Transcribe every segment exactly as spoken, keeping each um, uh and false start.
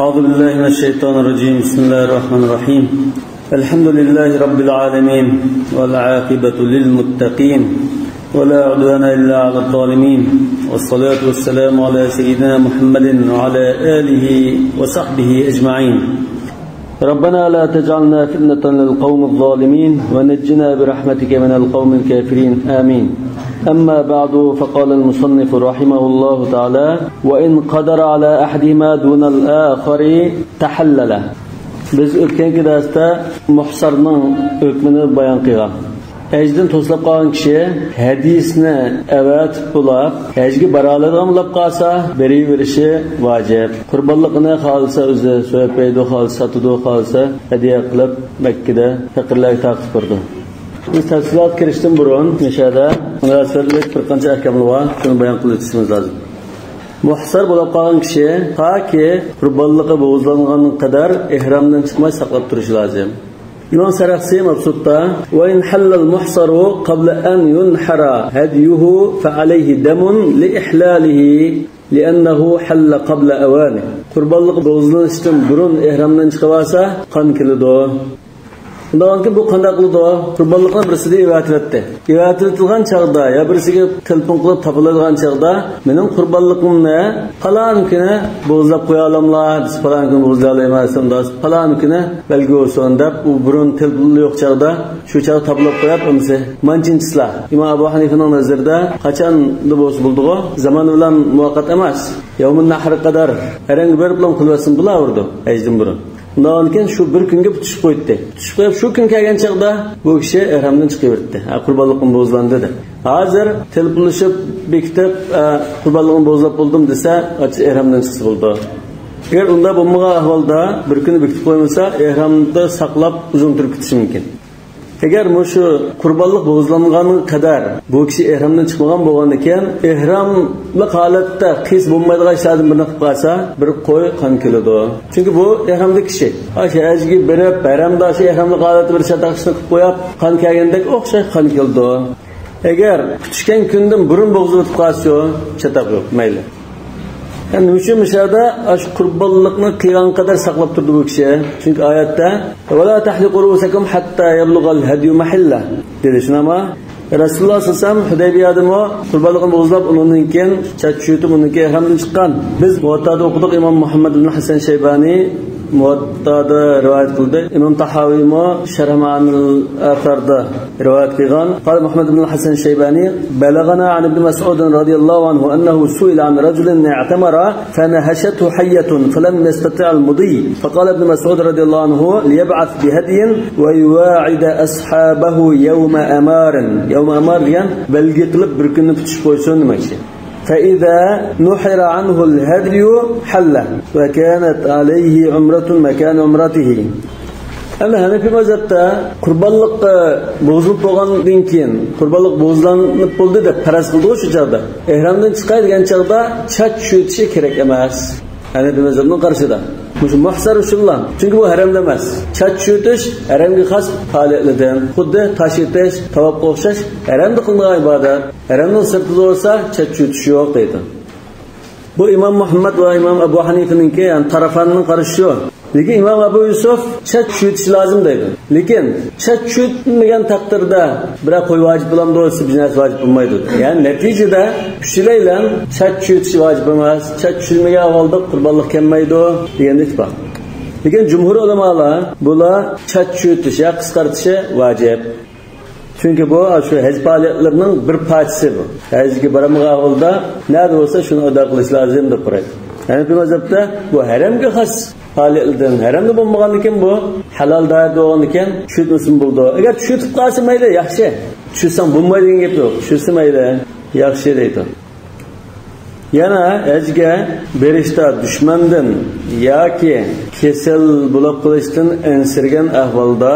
أعوذ بالله من الشيطان الرجيم. بسم الله الرحمن الرحيم. الحمد لله رب العالمين، والعاقبة للمتقين، ولا عدوان إلا على الظالمين، والصلاة والسلام على سيدنا محمد وعلى آله وصحبه أجمعين. ربنا لا تجعلنا فتنة للقوم الظالمين، ونجنا برحمتك من القوم الكافرين. آمين. أما بعد، فقال المصنف رحمه الله تعالى: وإن قدر على أحدهما دون الآخر تحلل. بىز ئۆتكەنكى دەرستە مۇھسارنىڭ ھۆكمىنى بايان قىلغان. ھەجدىن توسلاپ قالغان كىشى ھەدىيىسىنى ئەۋەتىپ بولاپ، ھەجگە بارالىدىغان بولاپ قالسا، بېرىۋېرىشى ۋاجىپ. قۇربانلىقىنى خالىسا ئۆزى سويۇپ بەرىدۇ، خالىسا ساتىدۇ، خالىسا ھەدىيە قىلىپ مەككىدە پەقىرلەرگە تارقىتىپ بېرىدۇ. بىز تەپسىلاتقا كىرىشتىن بۇرۇن مۇشۇ يەردە مۇناسىۋەتلىك بىر قانچە ئەھكاملار بار، شۇنى بايان قىلىپ ئۆتۈشىمىز لازىم. مۇھسار بولاپ قالغان كىشى تاكى قۇربانلىقى بوغۇزلانغانغا قەدەر ئېھرامدىن چىقماي ساقلاپ تۇرۇشى لازىم. ئىمام سەرەخسى مەبسۇتتا: وإن حل المحصر قبل أن ينحر هديه فعليه دم لإحلاله لأنه حل قبل أوانه. قۇربانلىق بوغۇزلىنىشتىن بۇرۇن ئېھرامدىن چىقىۋالسا، قان كېلىدۇ. ئۇنداقكى بۇ قانداق قىلىدۇ؟ قۇربانلىقنى بىرسىدىن ئەۋەتىۋەتتى. ئەۋەتىۋېتىلغان چاغدا يا بىرسىگە تېلېفون قىلىپ تاپىلايدىغان چاغدا، مېنىڭ قۇربانلىقىمنى پالان كۈنى بوغۇزلاپ قويالاڭلار دېسە، پالان كۈنى بوغۇزلايالايمەن دېسە، ئۇنداق پالان كۈنى بەلگىلىۋالسۇن دەپ، ئۇ بۇرۇن تېلېفونى يوق چاغدا شۇ چاغدا تاپىلاپ قويۇپ، ئەمىسە مانچىنچىسىلا. ئىمام ئەبۇ ھەنىفىنىڭ نەزىرىدە قاچاندا بولسا بولىدىغۇ، زامان بىلەن مۇۋەققەت ئەمەس. يەۋمۇن نەھرى قەدەر ھەرەمگە بېرىپلا قىلىۋەتسىمۇ بولىدۇ، ھەجدىن بۇرۇن. ئۇنداق كېيىن شۇ بىر كۈنگە پۈتۈشۈپ قويدى. پۈتۈشۈپ قويۇپ، شۇ كۈن كەلگەن چاغدا بۇ كىشى ئېھرامدىن چىقىۋېرىپتۇ. ھە، قۇربانلىقىم بوزلاندى دەپ. ھازىر تېلېفونلىشىپ بېكىتىپ، ئە، قۇربانلىقىم بوزلاپ بولدۇم دېسە، ئېھرامدىن چىقسا بولىدۇ. ئەگەر ئۇنداق بولمىغان ئەھۋالدا بىر كۈننى بېكىتىپ قويمىسا، ئېھرامدا ساقلاپ ئۇزۇن تۇرۇپ كېتىشى مۇمكىن. ئەگەر مۇشۇ قۇربانلىق بوغۇزلانغانغا قەدەر بۇ كىشى ئېھرامدىن چىقمىغان بولغاندىكىن، ئېھراملىق ھالەتتە قىلسا بولمايدىغان ئىشلاردىن بىرنى قىلىپ قالسا، بىر قوي قان كېلىدۇ. چۈنكى بۇ ئېھراملىق كىشى. ئاشۇ ھەجگە بېرىپ، ھەرەمدە ئاشۇ ئېھراملىق ھالەتتە بىر چاتاق ئىشنى قىلىپ قويۇپ، قان كەلگەندەك ئوخشاش قان كېلىدۇ. ئەگەر پۈتۈشكەن كۈندىن بۇرۇن بوغۇزلىۋېتىپ قالسىچۇ، چاتاق يوق، مەيلى. يەنى مۇشۇ مۇشەدە ئاشۇ قۇربانلىقنى قىلغان قەدەر ساقلاپ تۇردى بۇ كىشى. چۈنكى ئايەتتە، «ولا تحلقوا رؤوسكم حتى يبلغ الهدي محله» دېدى، شۇنداقمۇ؟ رەسۇلۇللا سەللەللاھۇ ئەلەيھى ۋەسەللەم ھۇدەيبىيەدىمۇ قۇربانلىقنى بوغۇزلاپ، ئۇنىڭدىن كېيىن چاچ چۈشۈرتۈپ، ئۇنىڭدىن كېيىن ئېھرامدىن چىققان. بىز مۇۋەتتادا ئوقۇدۇق، ئىمام مۇھەممەد ئىبن ھەسەن شەيبانى مۇۋەتتادا رىۋايەت قىلدى. ئىمام تاھاۋىمۇ شەرھ مائانىل ئاساردا رىۋايەت قىلغان. قال مۇھەممەد ئىبن ھەسەن شەيبانى، بلغنا عن ابن مسعود رضي الله عنه أنه سئل عن رجل اعتمر فنهشته حية فلم يستطع المضي، فقال ابن مسعود رضي الله عنه ليبعث بهدي ويواعد أصحابه يوم أمار. يوم أمار دېگەن بەلگە قىلىپ بىر كۈننى پۈتۈشۈپ قويسۇن دېمەكچى. فإذا نحر عنه الهدي حل وكانت عليه عمرة مكان عمرته. ئەمدى ھەنەفىي مەزھەپتە قۇربانلىق، ئە، بوغۇزلىنىپ بولغاندىن كېيىن، قۇربانلىق بوغۇزلىنىپ بولدى دەپ پەرەز قىلدىغۇ شۇ چاغدا. ئېھرامدىن چىقاي دېگەن چاغدا چاچ چۈشۈرتۈشى كېرەك ئەمەس. ھەنەفىي مەزھەپنىڭ قارىشىدا. مۇشۇ مۇھسار شۇلا. چۈنكى بۇ ھەرەمدە ئەمەس. چاچ چۈشۈرتۈش ھەرەمگە خاس پائالىيەتلەردىن. خۇددى تاش ئېتىش، تاۋاپقا ئوخشاش ھەرەمدە قىلىنىدىغان ئىبادەت. ھەرەمنىڭ سىرتىدا بولسا چاچ چۈشۈرتۈش يوق دەيدۇ. بۇ ئىمام مۇھەممەد ۋە ئىمام ئەبۇ ھەنىفىنىڭكى، يەنى تارافاننىڭ قارىشى شۇ. لېكىن ئىمام ئەبۇ يۈسۈف چاچ چۈشۈرتۈش لازىم دەيدۇ. لېكىن چاچ چۈشۈرتمىگەن تەقدىردە بىرەر قوي ۋاجىپ بولامدۇ دېسە، بىر نەرسە ۋاجىپ بولمايدۇ. يەنى نەتىجىدە ئۈچىلەيلەن چاچ چۈشۈرتۈش ۋاجىپ ئەمەس، چاچ چۈشۈرمىگەن ئەھۋالدا قۇربانلىق كەلمەيدۇ دېگەندە ئىتتىپاق. لېكىن جۇمھۇر ئۆلىمالار بۇلار چاچ چۈشۈرتۈش يا قىسقارتىشى ۋاجىپ. چۈنكى بۇ شۇ ھەج پائالىيەتلىرىنىڭ بىر پارچىسى بۇ. ھەجگە بارمىغان ئەھۋالدا نەدە بولسا شۇنى ئادا قىلىش لازىم دەپ قارايدۇ. ھەنەفىي مەزھەپتە بۇ ھەرەمگە خاس پائالىيەتلەردىن، ھەرەمدە بولمىغاندىكىن بۇ ھالال دائىرىدە بولغاندىكىن چۈشۈرتمىسىمۇ بولىدۇ. ئەگەر چۈشۈرتۈپ قالسا مەيلى، ياخشى. چۈشۈرسەڭ بولمايدۇ دېگەن گەپ يوق. چۈشۈرسە مەيلى، ياخشى دەيدۇ. يەنە ھەجگە بېرىشتا دۈشمەندىن ياكى كېسەل بولاپ قېلىشتىن ئەنسىرىگەن ئەھۋالدا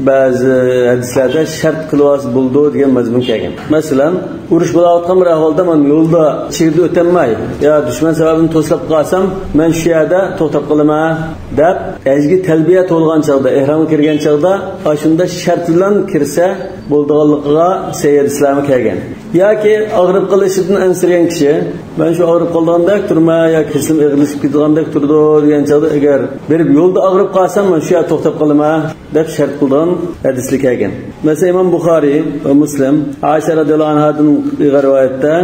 بەزى ھەدىسلەردە شەرت قىلىۋالسا بولىدۇ دېگەن مەزمۇن كەلگەن. مەسىلەن، ئۇرۇش بولاۋاتقان بىر ئەھۋالدا مەن يولدا چېگرىدىن ئۆتەلمەي يا دۈشمەن سەۋەبىدىن توسۇلۇپ قالسام، مەن شۇ يەردە توختاپ قالىمەن دەپ، ھەجگە تەلبىيە توۋلىغان چاغدا، ئېھرامغا كىرگەن چاغدا ئاشۇنداق شەرت بىلەن كىرسە بولىدىغانلىقىغا سەھىھ ھەدىسلەرمۇ كەلگەن. ياكى ئاغرىپ قېلىشىدىن ئەنسىرىگەن كىشى، مەن شۇ ئاغرىپ قالىدىغاندەك تۇرىمەن ياكى كېسىلىم ئېغىرلىشىپ كېتىدىغاندەك تۇرىدۇ دېگەن چاغدا، ئەگەر بېرىپ يولدا ئاغرىپ قالسام، مەن شۇ يەردە توختاپ قالىمەن دەپ شەرت قىلىدىغان ھەدىسلەر كەلگەن. مەسىلەن، ئىمام بۇخارىي ۋە مۇسلىم ئائىشە رەزىياللاھۇ ئەنھادىن قىلغان رىۋايەتتە،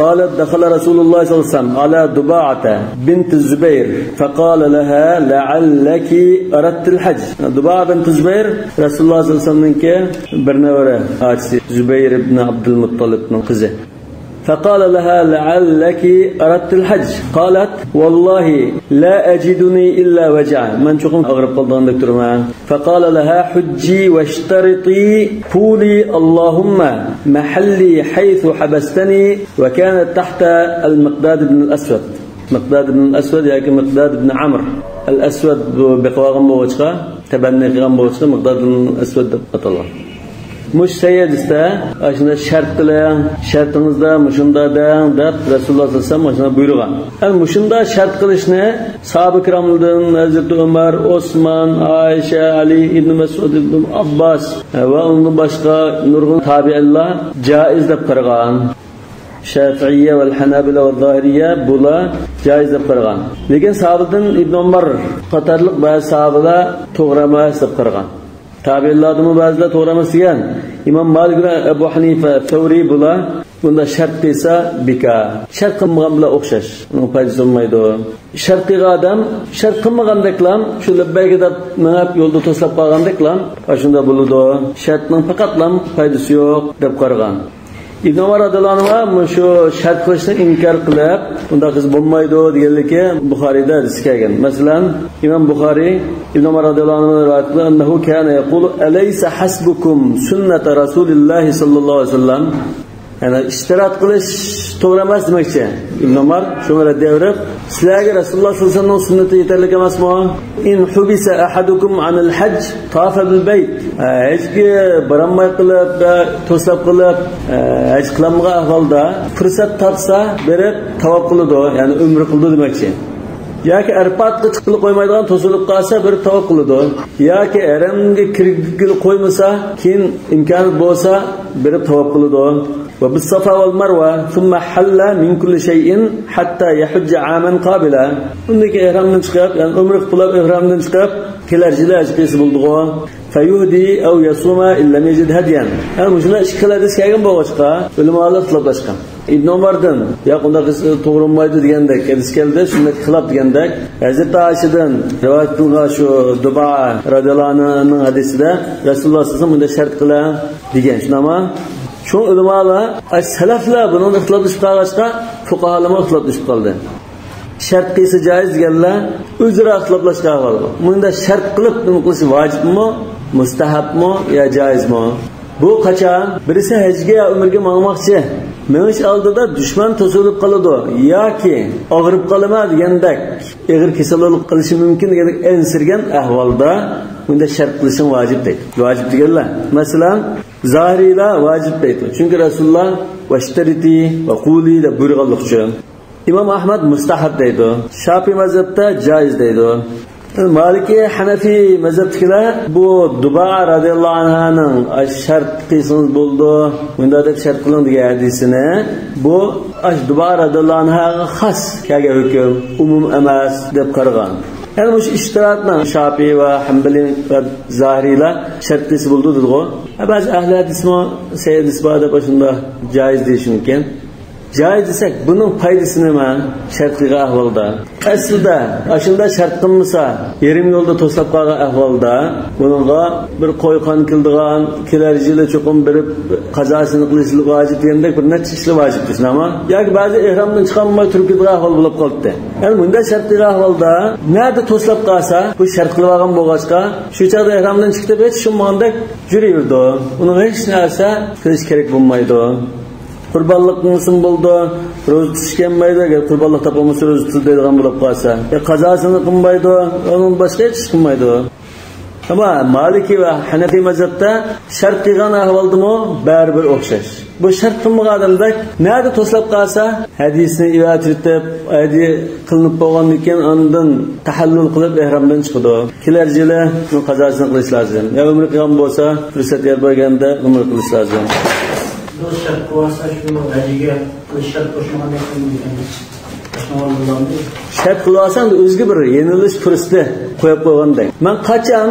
قالت دخل رسول الله صلى الله عليه وسلم على ضباعة بنت الزبير فقال لها لعلك أردت الحج. دۇبائە بىنت زۇبەير رەسۇلۇللاھ سەللەللاھۇ ئەلەيھى ۋەسەللەمنىڭكى بىر نەۋرە ئاچىسى، زۇبەير ئىبن ئابدۇل مۇتتالىبنىڭ قىزى. فقال لها لعلك أردت الحج. قالت والله لا أجدني إلا وجعا. مەن چوقۇم ئاغرىپ قالىدىغاندەك تۇرىمەن. فقال لها حجي واشترطي، قولي اللهم محلي حيث حبستني. وكانت تحت المقداد بن الأسود. مىقداد ئىبن ئەسۋەد ياكى مىقداد ئىبن ئەمر ئەل ئەسۋەد بۇ بېقىۋالغان بولغاچقا، تەبەننى قىلغان بولغاچقا، مىقداد ئىبن ئەسۋەد دەپ ئاتالغان. مۇشۇ سەھىھ ھەدىستە ئاشۇنداق شەرت قىلىڭ، شەرتىڭىزدە مۇشۇنداق دەڭ دەپ رەسۇلۇللاھ سەللەللاھۇ ئەلەيھى ۋەسەللەم مۇشۇنداق بۇيرۇغان. ئەنە مۇشۇنداق شەرت قىلىشنى ساھابە كىرامدىن ھەزرىتى ئۆمەر، ئوسمان، ئائىشە، ئەلى، ئىبن مەسئۇد، ئىبن ئابباس ۋە ئۇنىڭدىن باشقا نۇرغۇن تابىئىنلار جائىز دەپ قارىغان. شەفىئىيە ۋە ھەنابىلە ۋە زاھىرىيە بۇلار جائىز دەپ قارىغان. لېكىن ساھابىدىن ئىبن ئۆمەر قاتارلىق بەزى ساھابىلار توغرا ئەمەس دەپ قارىغان. تابىئىنلاردىنمۇ بەزىلەر توغرا ئەمەس دېگەن. ئىمام مالىك بىلەن ئەبۇ ھەنىفە، سەۋرى بۇلار بۇنداق شەرت قىلسا بىكار. شەرت قىلمىغان بىلەن ئوخشاش. ئۇنىڭ پايدىسى بولمايدۇ. شەرت قىلغان ئادەم شەرت قىلمىغاندەكلام، شۇ لەببەيك دەپ مېڭىپ يولدا توسلاپ قالغاندەكلام، ئاشۇنداق بولىدۇ. شەرتنىڭ پەقەتلام پايدىسى يوق دەپ قارىغان. ئىبن ئۆمەر رەزىياللاھۇ ئەنھۇ مۇشۇ شەرت قىلىشنى ئىنكار قىلىپ، بۇنداق قىلسا بولمايدۇ دېگەنلىكى بۇخارىيدا ھەدىس كەلگەن. مەسىلەن، ئىمام بۇخارىي ئىبن ئۆمەر رەزىياللاھۇ ئەنھۇدىن رىۋايەت قىلىدۇ، أنه كان يقول أليس حسبكم سنة رسول الله صلى الله عليه وسلم؟ يەنى ئىشتىرات قىلىش توغرا ئەمەس دېمەكچى. ئىبن ئۆمەر شۇنى رەددىيە بېرىپ، سىلەرگە رەسۇلۇللاھ سەللەللاھۇ ئەلەيھى ۋەسەللەمنىڭ سۈننىتى يېتەرلىك ئەمەسمۇ؟ إن حبس أحدكم عن الحج طاف بالبيت. ھەجگە بارالماي قېلىپ، توسلاپ قېلىپ، ھەج قىلالمىغان ئەھۋالدا پۇرسەت تاپسا بېرىپ تاۋاپ قىلىدۇ، يەنى ئۆمرە قىلىدۇ دېمەكچى. ياكى ئەرپاتقا چىققىلى قويمايدىغان توسۇلۇپ قالسا بېرىپ تاۋاپ قىلىدۇ. ياكى ھەرەمگە كىرگىلى قويمىسا، كېيىن ئىمكانى بولسا بېرىپ تاۋاپ قىلىدۇ. وبالصفا والمروة ثم حل من كل شيء حتى يحج عاما قابلا. ئۇندىن كېيىن ئېھرامدىن چىقىپ، يەنى ئۆمرە قىلىپ بولۇپ ئېھرامدىن چىقىپ، كېلەر يىلى ھەج قىلسا بولىدىغۇ. فيهدي أو يصوم إن لم يجد هديا. ھە، مۇشۇنداق ئىككى خىل ھەدىس كەلگەن بولغاچقا، ئۆلىمالار ئىختىلاپلاشقان. ئىبن ئۆمەردىن، ياق، ئۇنداق قىلسا توغرا بولمايدۇ دېگەندەك ھەدىس كەلدى، سۈننەتكە خىلاپ دېگەندەك. ھەزرىتى ئائىشىدىن رىۋايەت قىلىنغان شۇ دۇبائە رەزىياللاھۇ ئەنھانىڭ ھەدىسىدە رەسۇلۇللاھ سەللەللاھۇ ئەلەيھى ۋەسەللەم بۇنداق شەرت قىلىڭ دېگەن، شۇنداقمۇ؟ شۇڭا ئۆلىمالار، ئاي، سەلەفلەر بۇنىڭدا ئىختىلاپلىشىپ قالغاچقا، فۇقاھالارمۇ ئىختىلاپلىشىپ قالدى. شەرت قىلسا جائىز دېگەنلەر ئۆزئارا ئىختىلاپلاشقان ئەھۋال. مۇنداق شەرت قىلىپ نېمە قىلىش ۋاجىپمۇ، مۇستەھەبمۇ يا جائىزمۇ؟ بۇ قاچان بىرسى ھەجگە يا ئۆمرىگە ماڭماقچى، مېڭىش ئالدىدا دۈشمەن توسۇلۇپ قالىدۇ ياكى ئاغرىپ قالىمەن دېگەندەك، ئېغىر كېسەللىك قىلىشى مۇمكىن دېگەندەك ئەنسىرىگەن ئەھۋالدا بۇنداق شەرت قىلىشىڭ ۋاجىپ دەيدۇ. ۋاجىپ دېگەنلەر، مەسىلەن، زاھىرىيلار ۋاجىپ دەيدۇ. چۈنكى رەسۇلۇللاھ ۋەشتەرىتى ۋە قۇلى دەپ بۇيرۇغانلىقى ئۈچۈن. ئىمام ئەھمەد مۇستەھەب دەيدۇ. شاپىئىي مەزھەپتە جائىز دەيدۇ. مالىكىي، ھەنەفىي مەزھەپتىكىلەر بۇ دۇبائە رەزىياللاھۇ ئەنھانىڭ شەرت قىلسىڭىز بولىدۇ، مۇنداق دەپ شەرت قىلىڭ دېگەن ھەدىسىنى، بۇ ئاش دۇبائە رەزىياللاھۇ ئەنھاغا خاس كەلگەن ھۆكۈم، ئومۇم ئەمەس دەپ قارىغان. يەنى مۇشۇ ئىشتىراتنى شاپىئىي ۋە ھەنبەلىي ۋە زاھىرىيلار شەرت قىلسا بولىدۇ دېدىغۇ. ھە، بەزى ئەھلى ھەدىسمۇ سەھىھ ھەدىس بار دەپ ئاشۇنداق جائىز دېيىشى مۇمكىن. جائىز دېسەك، بۇنىڭ پايدىسى نېمە؟ شەرت قىلغان ئەھۋالدا. ئەسلىدە ئاشۇنداق شەرت قىلمىسا، يېرىم يولدا توسلاپ قالغان ئەھۋالدا بۇنىڭغا بىر قوي قان كېلىدىغان، كېلەر يىلى چوقۇم بېرىپ قازاسىنى قىلىش ۋاجىپ دېگەندەك بىر نەچچە ئىشلار ۋاجىپتۇر، شۇنداقمۇ؟ ياكى بەزى ئېھرامدىن چىقالماي تۇرۇپ كېتىدىغان ئەھۋال بولۇپ قالدى. يەنى مۇنداق شەرت قىلغان ئەھۋالدا نەدە توسلاپ قالسا، بۇ شەرت قىلىۋالغان بولغاچقا، شۇ چاغدا ئېھرامدىن چىقىپ ھېچ بولمىغاندەك يۈرۈۋېرىدۇ. ئۇنىڭغا ھېچ نەرسە قىلىش كېرەك بولمايدۇ. قۇربانلىق قىلمىسىمۇ بولىدۇ، روزا تۇتۇش كەلمەيدۇ، ئەگەر قۇربانلىق تاپالمىسا روزا تۇتىدۇ دەيدىغان بولۇپ قالسا. يا قازاسىنى قىلمايدۇ، ئۇنىڭ باشقا ھېچ ئىش قىلمايدۇ. ئەمما مالىكىي ۋە ھەنەفىي مەزھەپتە شەرت قىلغان ئەھۋالدىمۇ بەرىبىر ئوخشاش. بۇ شەرت قىلمىغان ئادەمدەك نەدە توسلاپ قالسا، ھەدىسىنى ئېۋەتىۋېتىپ، ھەدىيە قىلىنىپ بولغاندىن كېيىن ئاندىن تەھەللۇل قىلىپ ئېھرامدىن چىقىدۇ. كېلەر يىلى قازاسىنى قىلىش لازىم. يا ئۆمرە قىلغان بولسا، پۇرسەت يار بەرگەندە ئۆمرە قىلىش لازىم. شەرت قىلىۋالسا، شۇ ھەجگە قىلىش شەرت قوشمىغاندەك قىلىنىدىكەن. قوشمىغان بولامدۇ؟ شەرت قىلىۋالسا، ئەمدى ئۆزىگە بىر يېنىلىش پۇرسىتى قويۇپ قويغاندەك. مەن قاچان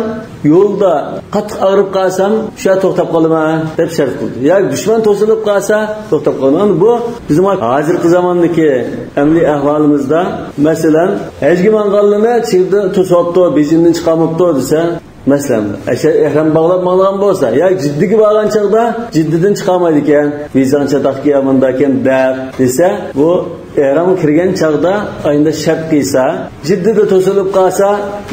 يولدا قاتتىق ئاغرىپ قالسام، شۇ يەردە توختاپ قالىمەن دەپ شەرت قىلدى. ياكى دۈشمەن توسۇلۇپ قالسا، توختاپ قالىمەن. بۇ بىزنىڭ ھازىرقى زاماندىكى ئەمەلىي ئەھۋالىمىزدا، مەسىلەن، ھەجگە ماڭغانلىرىنى چېگرىدا توسۇۋاپتۇ، بېيجىڭدىن چىقارماپتۇ دېسە، مەسىلەن، ئەشەر ئېھرام باغلاپ ماڭغان بولسا، يا جىددىگە بارغان چاغدا جىددىدىن چىقالمايدىكەن، ۋىزاڭ چاتاقكەن، مۇنداكەن دەپ دېسە، بۇ ئېھرامغا كىرگەن چاغدا ئاينىدا شەرت قىلسا، جىددىدە توسۇلۇپ قالسا،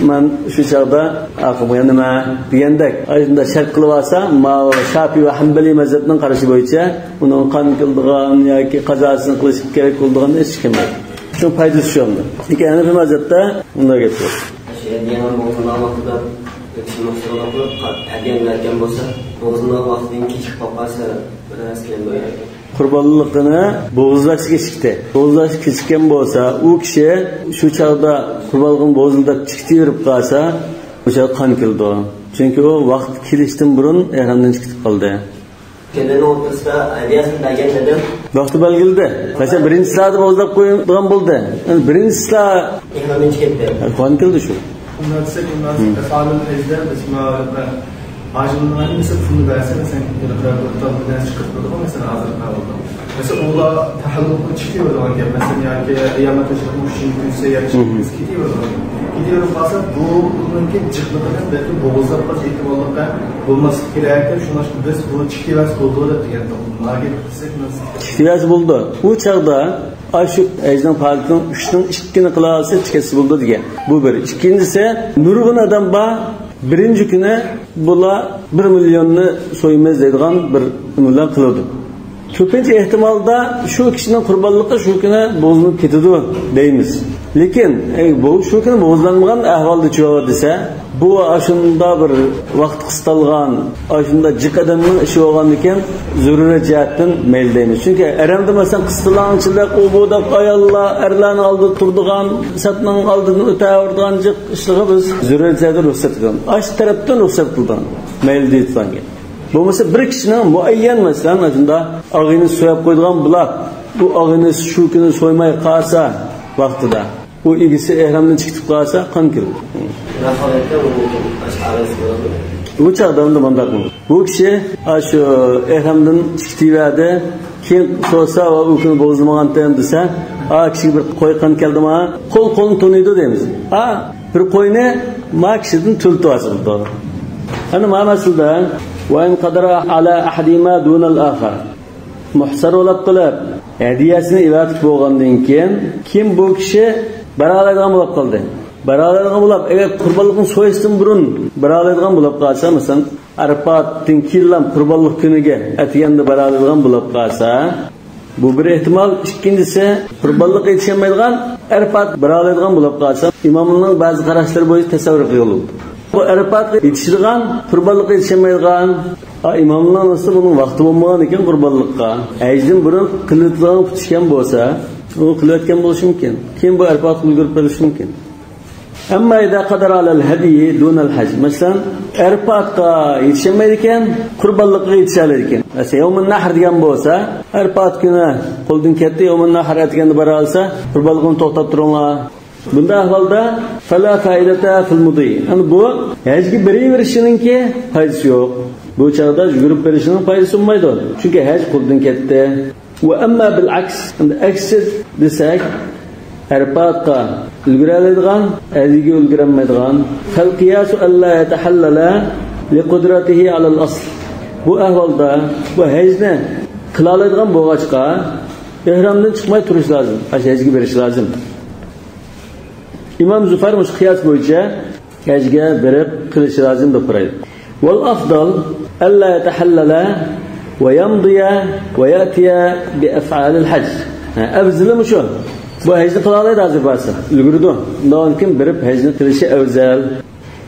مەن شۇ چاغدا ئارقىمغا يانىمەن دېگەندەك، ئاينىدا شەرت قىلىۋالسا، ماۋۇ شاپىي ۋە ھەمبەلىي مەزھەپنىڭ قارىشى بويىچە ئۇنىڭ قان كېلىدىغان ياكى قازاسىنى قىلىش كېرەك بولىدىغان ھېچ كىم يوق. شۇنىڭ پايدىسى شۇ ئەمدى. لېكىن ھەنەفىي مەزھەپتە ئۇنداق گەپ يوق. شۇ ھەدىيەنىڭ بوغۇزلانغان ۋاقتىدا ئۆتۈشى مۇشتۇرلۇق قىلىپ، ھەدىيەنى بەرگەن بولسا، بوغۇزلانغان ۋاقتىدىن كېچىكىپ قالغان سەۋەب بىر نەرسە كەلدى ياكى؟ قۇربانلىقىنى بوغۇزلاش كېچىكتى. بوغۇزلاش كېچىككەن بولسا، ئۇ كىشى شۇ چاغدا قۇربانلىقىنى بوغۇزلىداپ تىكىتىۋېرىپ قالسا، ئۇ چاغدا قان كېلىدۇ. چۈنكى ئۇ ۋاقتى كېلىشتىن بۇرۇن ئېھرامدىن چىقىپ قالدى. كۈنىنىڭ ئوتتۇرىسىدا ھەدىيەسىنى بەرگەن دېدىم. ۋاقتى بەلگىلىدى. مەسىلەن، بىرىنچى سائەتتە بوغۇزلاپ قويىدىغان بولدى. يەنى بىرىنچى سائەت ئېھرامدىن چىقىپ كەتتى. قان كېلىدى شۇ. ئۇنداق دېسەك، ئۇنداق ئەفئالۇل ھەجدە بىز مۇئەللىپلەر ھاجىمنىڭ ھەممىسى پۇلنى بەرسە، مەسىلەن، ھېلىقى بىر تال بىر نەرسە چىقىرىپ تۇرىدىغۇ، مەسىلەن، ھازىرقى ھالدا. مەسىلەن، ئۇلار تەھەللۇلغا چىقىۋېرىدىغان گەپ. مەسىلەن، ياكى ئەييامى تەشرىقنىڭ ئۈچىنچى كۈنسى ياكى ئىككىنچى كۈنسى كېتىۋېرىدىغان گەپ. كېتىۋېرىپ قالسا، بۇ، بۇنىڭكى جىقلىقىدىن بەلكى بوغۇزلاپ قېلىش ئېھتىماللىقى بولماسلىقى كېرەك دەپ، شۇڭلاشقا بىز بۇ چىقىۋەرسە بولىدۇ دەپ دېگەنتۇق. ناھايىتى قىزىق نەرسە. چىقىۋەرسە بولىدۇ. ئۇ چاغدا ئاشۇ ھەجنىڭ پائالىيىتىنىڭ ئۈچتىن ئىككىنى قىلالىسا چىقىۋەتسە بولىدۇ دېگەن. بۇ بىر. ئىككىنچىسى، نۇرغۇن ئادەم بار، بىرىنچى كۈنى بۇلار بىر مىليوننى سويىمىز دەيدىغان بىر نېمىلەر قىلىدۇ. كۆپىنچە ئېھتىمالدا شۇ كىشىنىڭ قۇربانلىقى شۇ كۈنى بوغۇزلىنىپ كېتىدۇ دەيمىز. لېكىن، ئەي، بۇ شۇ كۈنى بوغۇزلانمىغان ئەھۋالدا چۇ دېسە، بۇ ئاشۇنداق بىر ۋاقىت قىستالغان، ئاشۇنداق جىق ئادەمنىڭ ئىشى بولغاندىكىن، زۆرۈرىيەت جەھەتتىن مەيلى دەيمىز. چۈنكى ھەرەمدە، مەسىلەن، قىستىلاڭچىلىق، ئۇ بۇ دەپ ئاياللار، ئەرلەرنىڭ ئالدىدا تۇرىدىغان، سەپنىڭ ئالدىدىن ئۆتەۋېرىدىغان جىق ئىشلىرىغا بىز زۆرۈرىيەت جەھەتتىن رۇخسەت قىلىمىز. ئاشۇ تەرەپتىن رۇخسەت قىلىدىغان، مەيلى دېيىدىغان گەپ. بولمىسا بىر كىشىنىڭ مۇئەييەن، مەسىلەن، ئاشۇنداق ئاغىنىسى سوياپ قويىدىغان بولاپ، بۇ ئاغىنىسى شۇ كۈنى سويماي قالسا ۋاقتىدا، ئۇ ئىگىسى ئېھرامدىن چىقىپ قالسا، قان كىرىدۇ. بۇ چاغدا ئەمدى مۇنداق بولىدۇ. بۇ كىشى، ئا، شۇ ئېھرامدىن چىقىۋەردى، كېيىن سورىسا، ئۇ كۈنى بوغۇزلىمىغانتىم دېسە، ئا، كىشىگە بىر قوي قان كەلدىما، قول قولنى تونۇيدۇ دەيمىز. ئا، بىر قوينى ما كىشىدىن تۆلىتىۋالسا بولىدۇ. ئەنە مانا ئەسلىدە، وإن قدر على أحدهما دون الآخر. مۇھسەر بولاپ قېلىپ، ھەدىيەسىنى ئېۋەتكۈچى بولغاندىن كېيىن، كېيىن بۇ كىشى بېرەلەيدىغان بولاپ قالدى. بېرەلەيدىغان بولاپ، ئەگەر قۇربانلىقنى سويۇشتىن بۇرۇن بېرەلەيدىغان بولاپ قالسا، مەسىلەن، ئەرپاتتىن كېيىنلا قۇربانلىق كۈنىگە ئەتىگەندە بېرەلەيدىغان بولاپ قالسا، بۇ بىر ئېھتىمال. ئىككىنچىسى، قۇربانلىققا يېتىشەلمەيدىغان، ئەرپات بېرەلەيدىغان بولاپ قالسا، ئىمامنىڭ بەزى قاراشلىرى بويىچە تەسەۋۋۇر قىلغىلى بولىدۇ. بۇ ئەرپاتقا يېتىشىدىغان، قۇربانلىققا يېتىشەلمەيدىغان، ئا، ئىمامنىڭ ئەسلى بۇنىڭ ۋاقتى بولمىغان ئىكەن قۇربانلىققا. ھەجدىن بۇرۇن قىلىۋېتىدىغان پۇت ئىكەن بولسا، ئۇ قىلىۋەتكەن بولۇشى مۇمكىن. كېيىن بۇ ئەرپاتقا ئۈلگۈرۈپ بېرىلىشى مۇمكىن. أما إذا قدر على الهدي دون الحج. مەسىلەن، ئەرپاتقا يېتىشەلمەيدىكەن، قۇربانلىققا يېتىشەلەيدىكەن. مەسىلەن، يومۇن نەھر دېگەن بولسا، ئەرپات كۈنى قولدىن كەتتى، يومۇن نەھر ئەتىگەندە بارالىسا، قۇربانلىقنى توختاپ تۇرۇڭلار. بۇنداق ئەھۋالدا فلا فائدة في المضي. يەنى بۇ ھەجگە بېرىۋېرىشىنىڭكى پايدىسى يوق. بۇ چاغدا يۈگۈرۈپ بېرىشنىڭ پايدىسى بولمايدۇ. چۈنكى ھەج قولدىن كەتتى. وأما بالعكس، ئەمدى ئەكسى دېسەك، ئەرپاتقا ئۈلگۈرەلەيدىغان، ھەجگە ئۈلگۈرەلمەيدىغان. فالقياس ألا يتحلل لقدرته على الأصل. بۇ ئەھۋالدا بۇ ھەجنى قىلالايدىغان بولغاچقا، ئېھرامدىن چىقماي تۇرۇش لازىم. ئاشۇ ھەجگە بېرىش لازىم. ئىمام زۇفەر مۇشۇ قىياس بويىچە ھەجگە بېرىپ قىلىشى لازىم دەپ قارايدۇ. والأفضل ألا يتحلل ويمضي ويأتي بأفعال الحج. ھە، ئەۋزىلى مۇشۇ. بۇ ھەجنى قىلالايدۇ ھازىر بارسا، ئۈلگۈرىدۇ. ئۇنداقتىن كېيىن بېرىپ ھەجنى قىلىشى ئەۋزەل.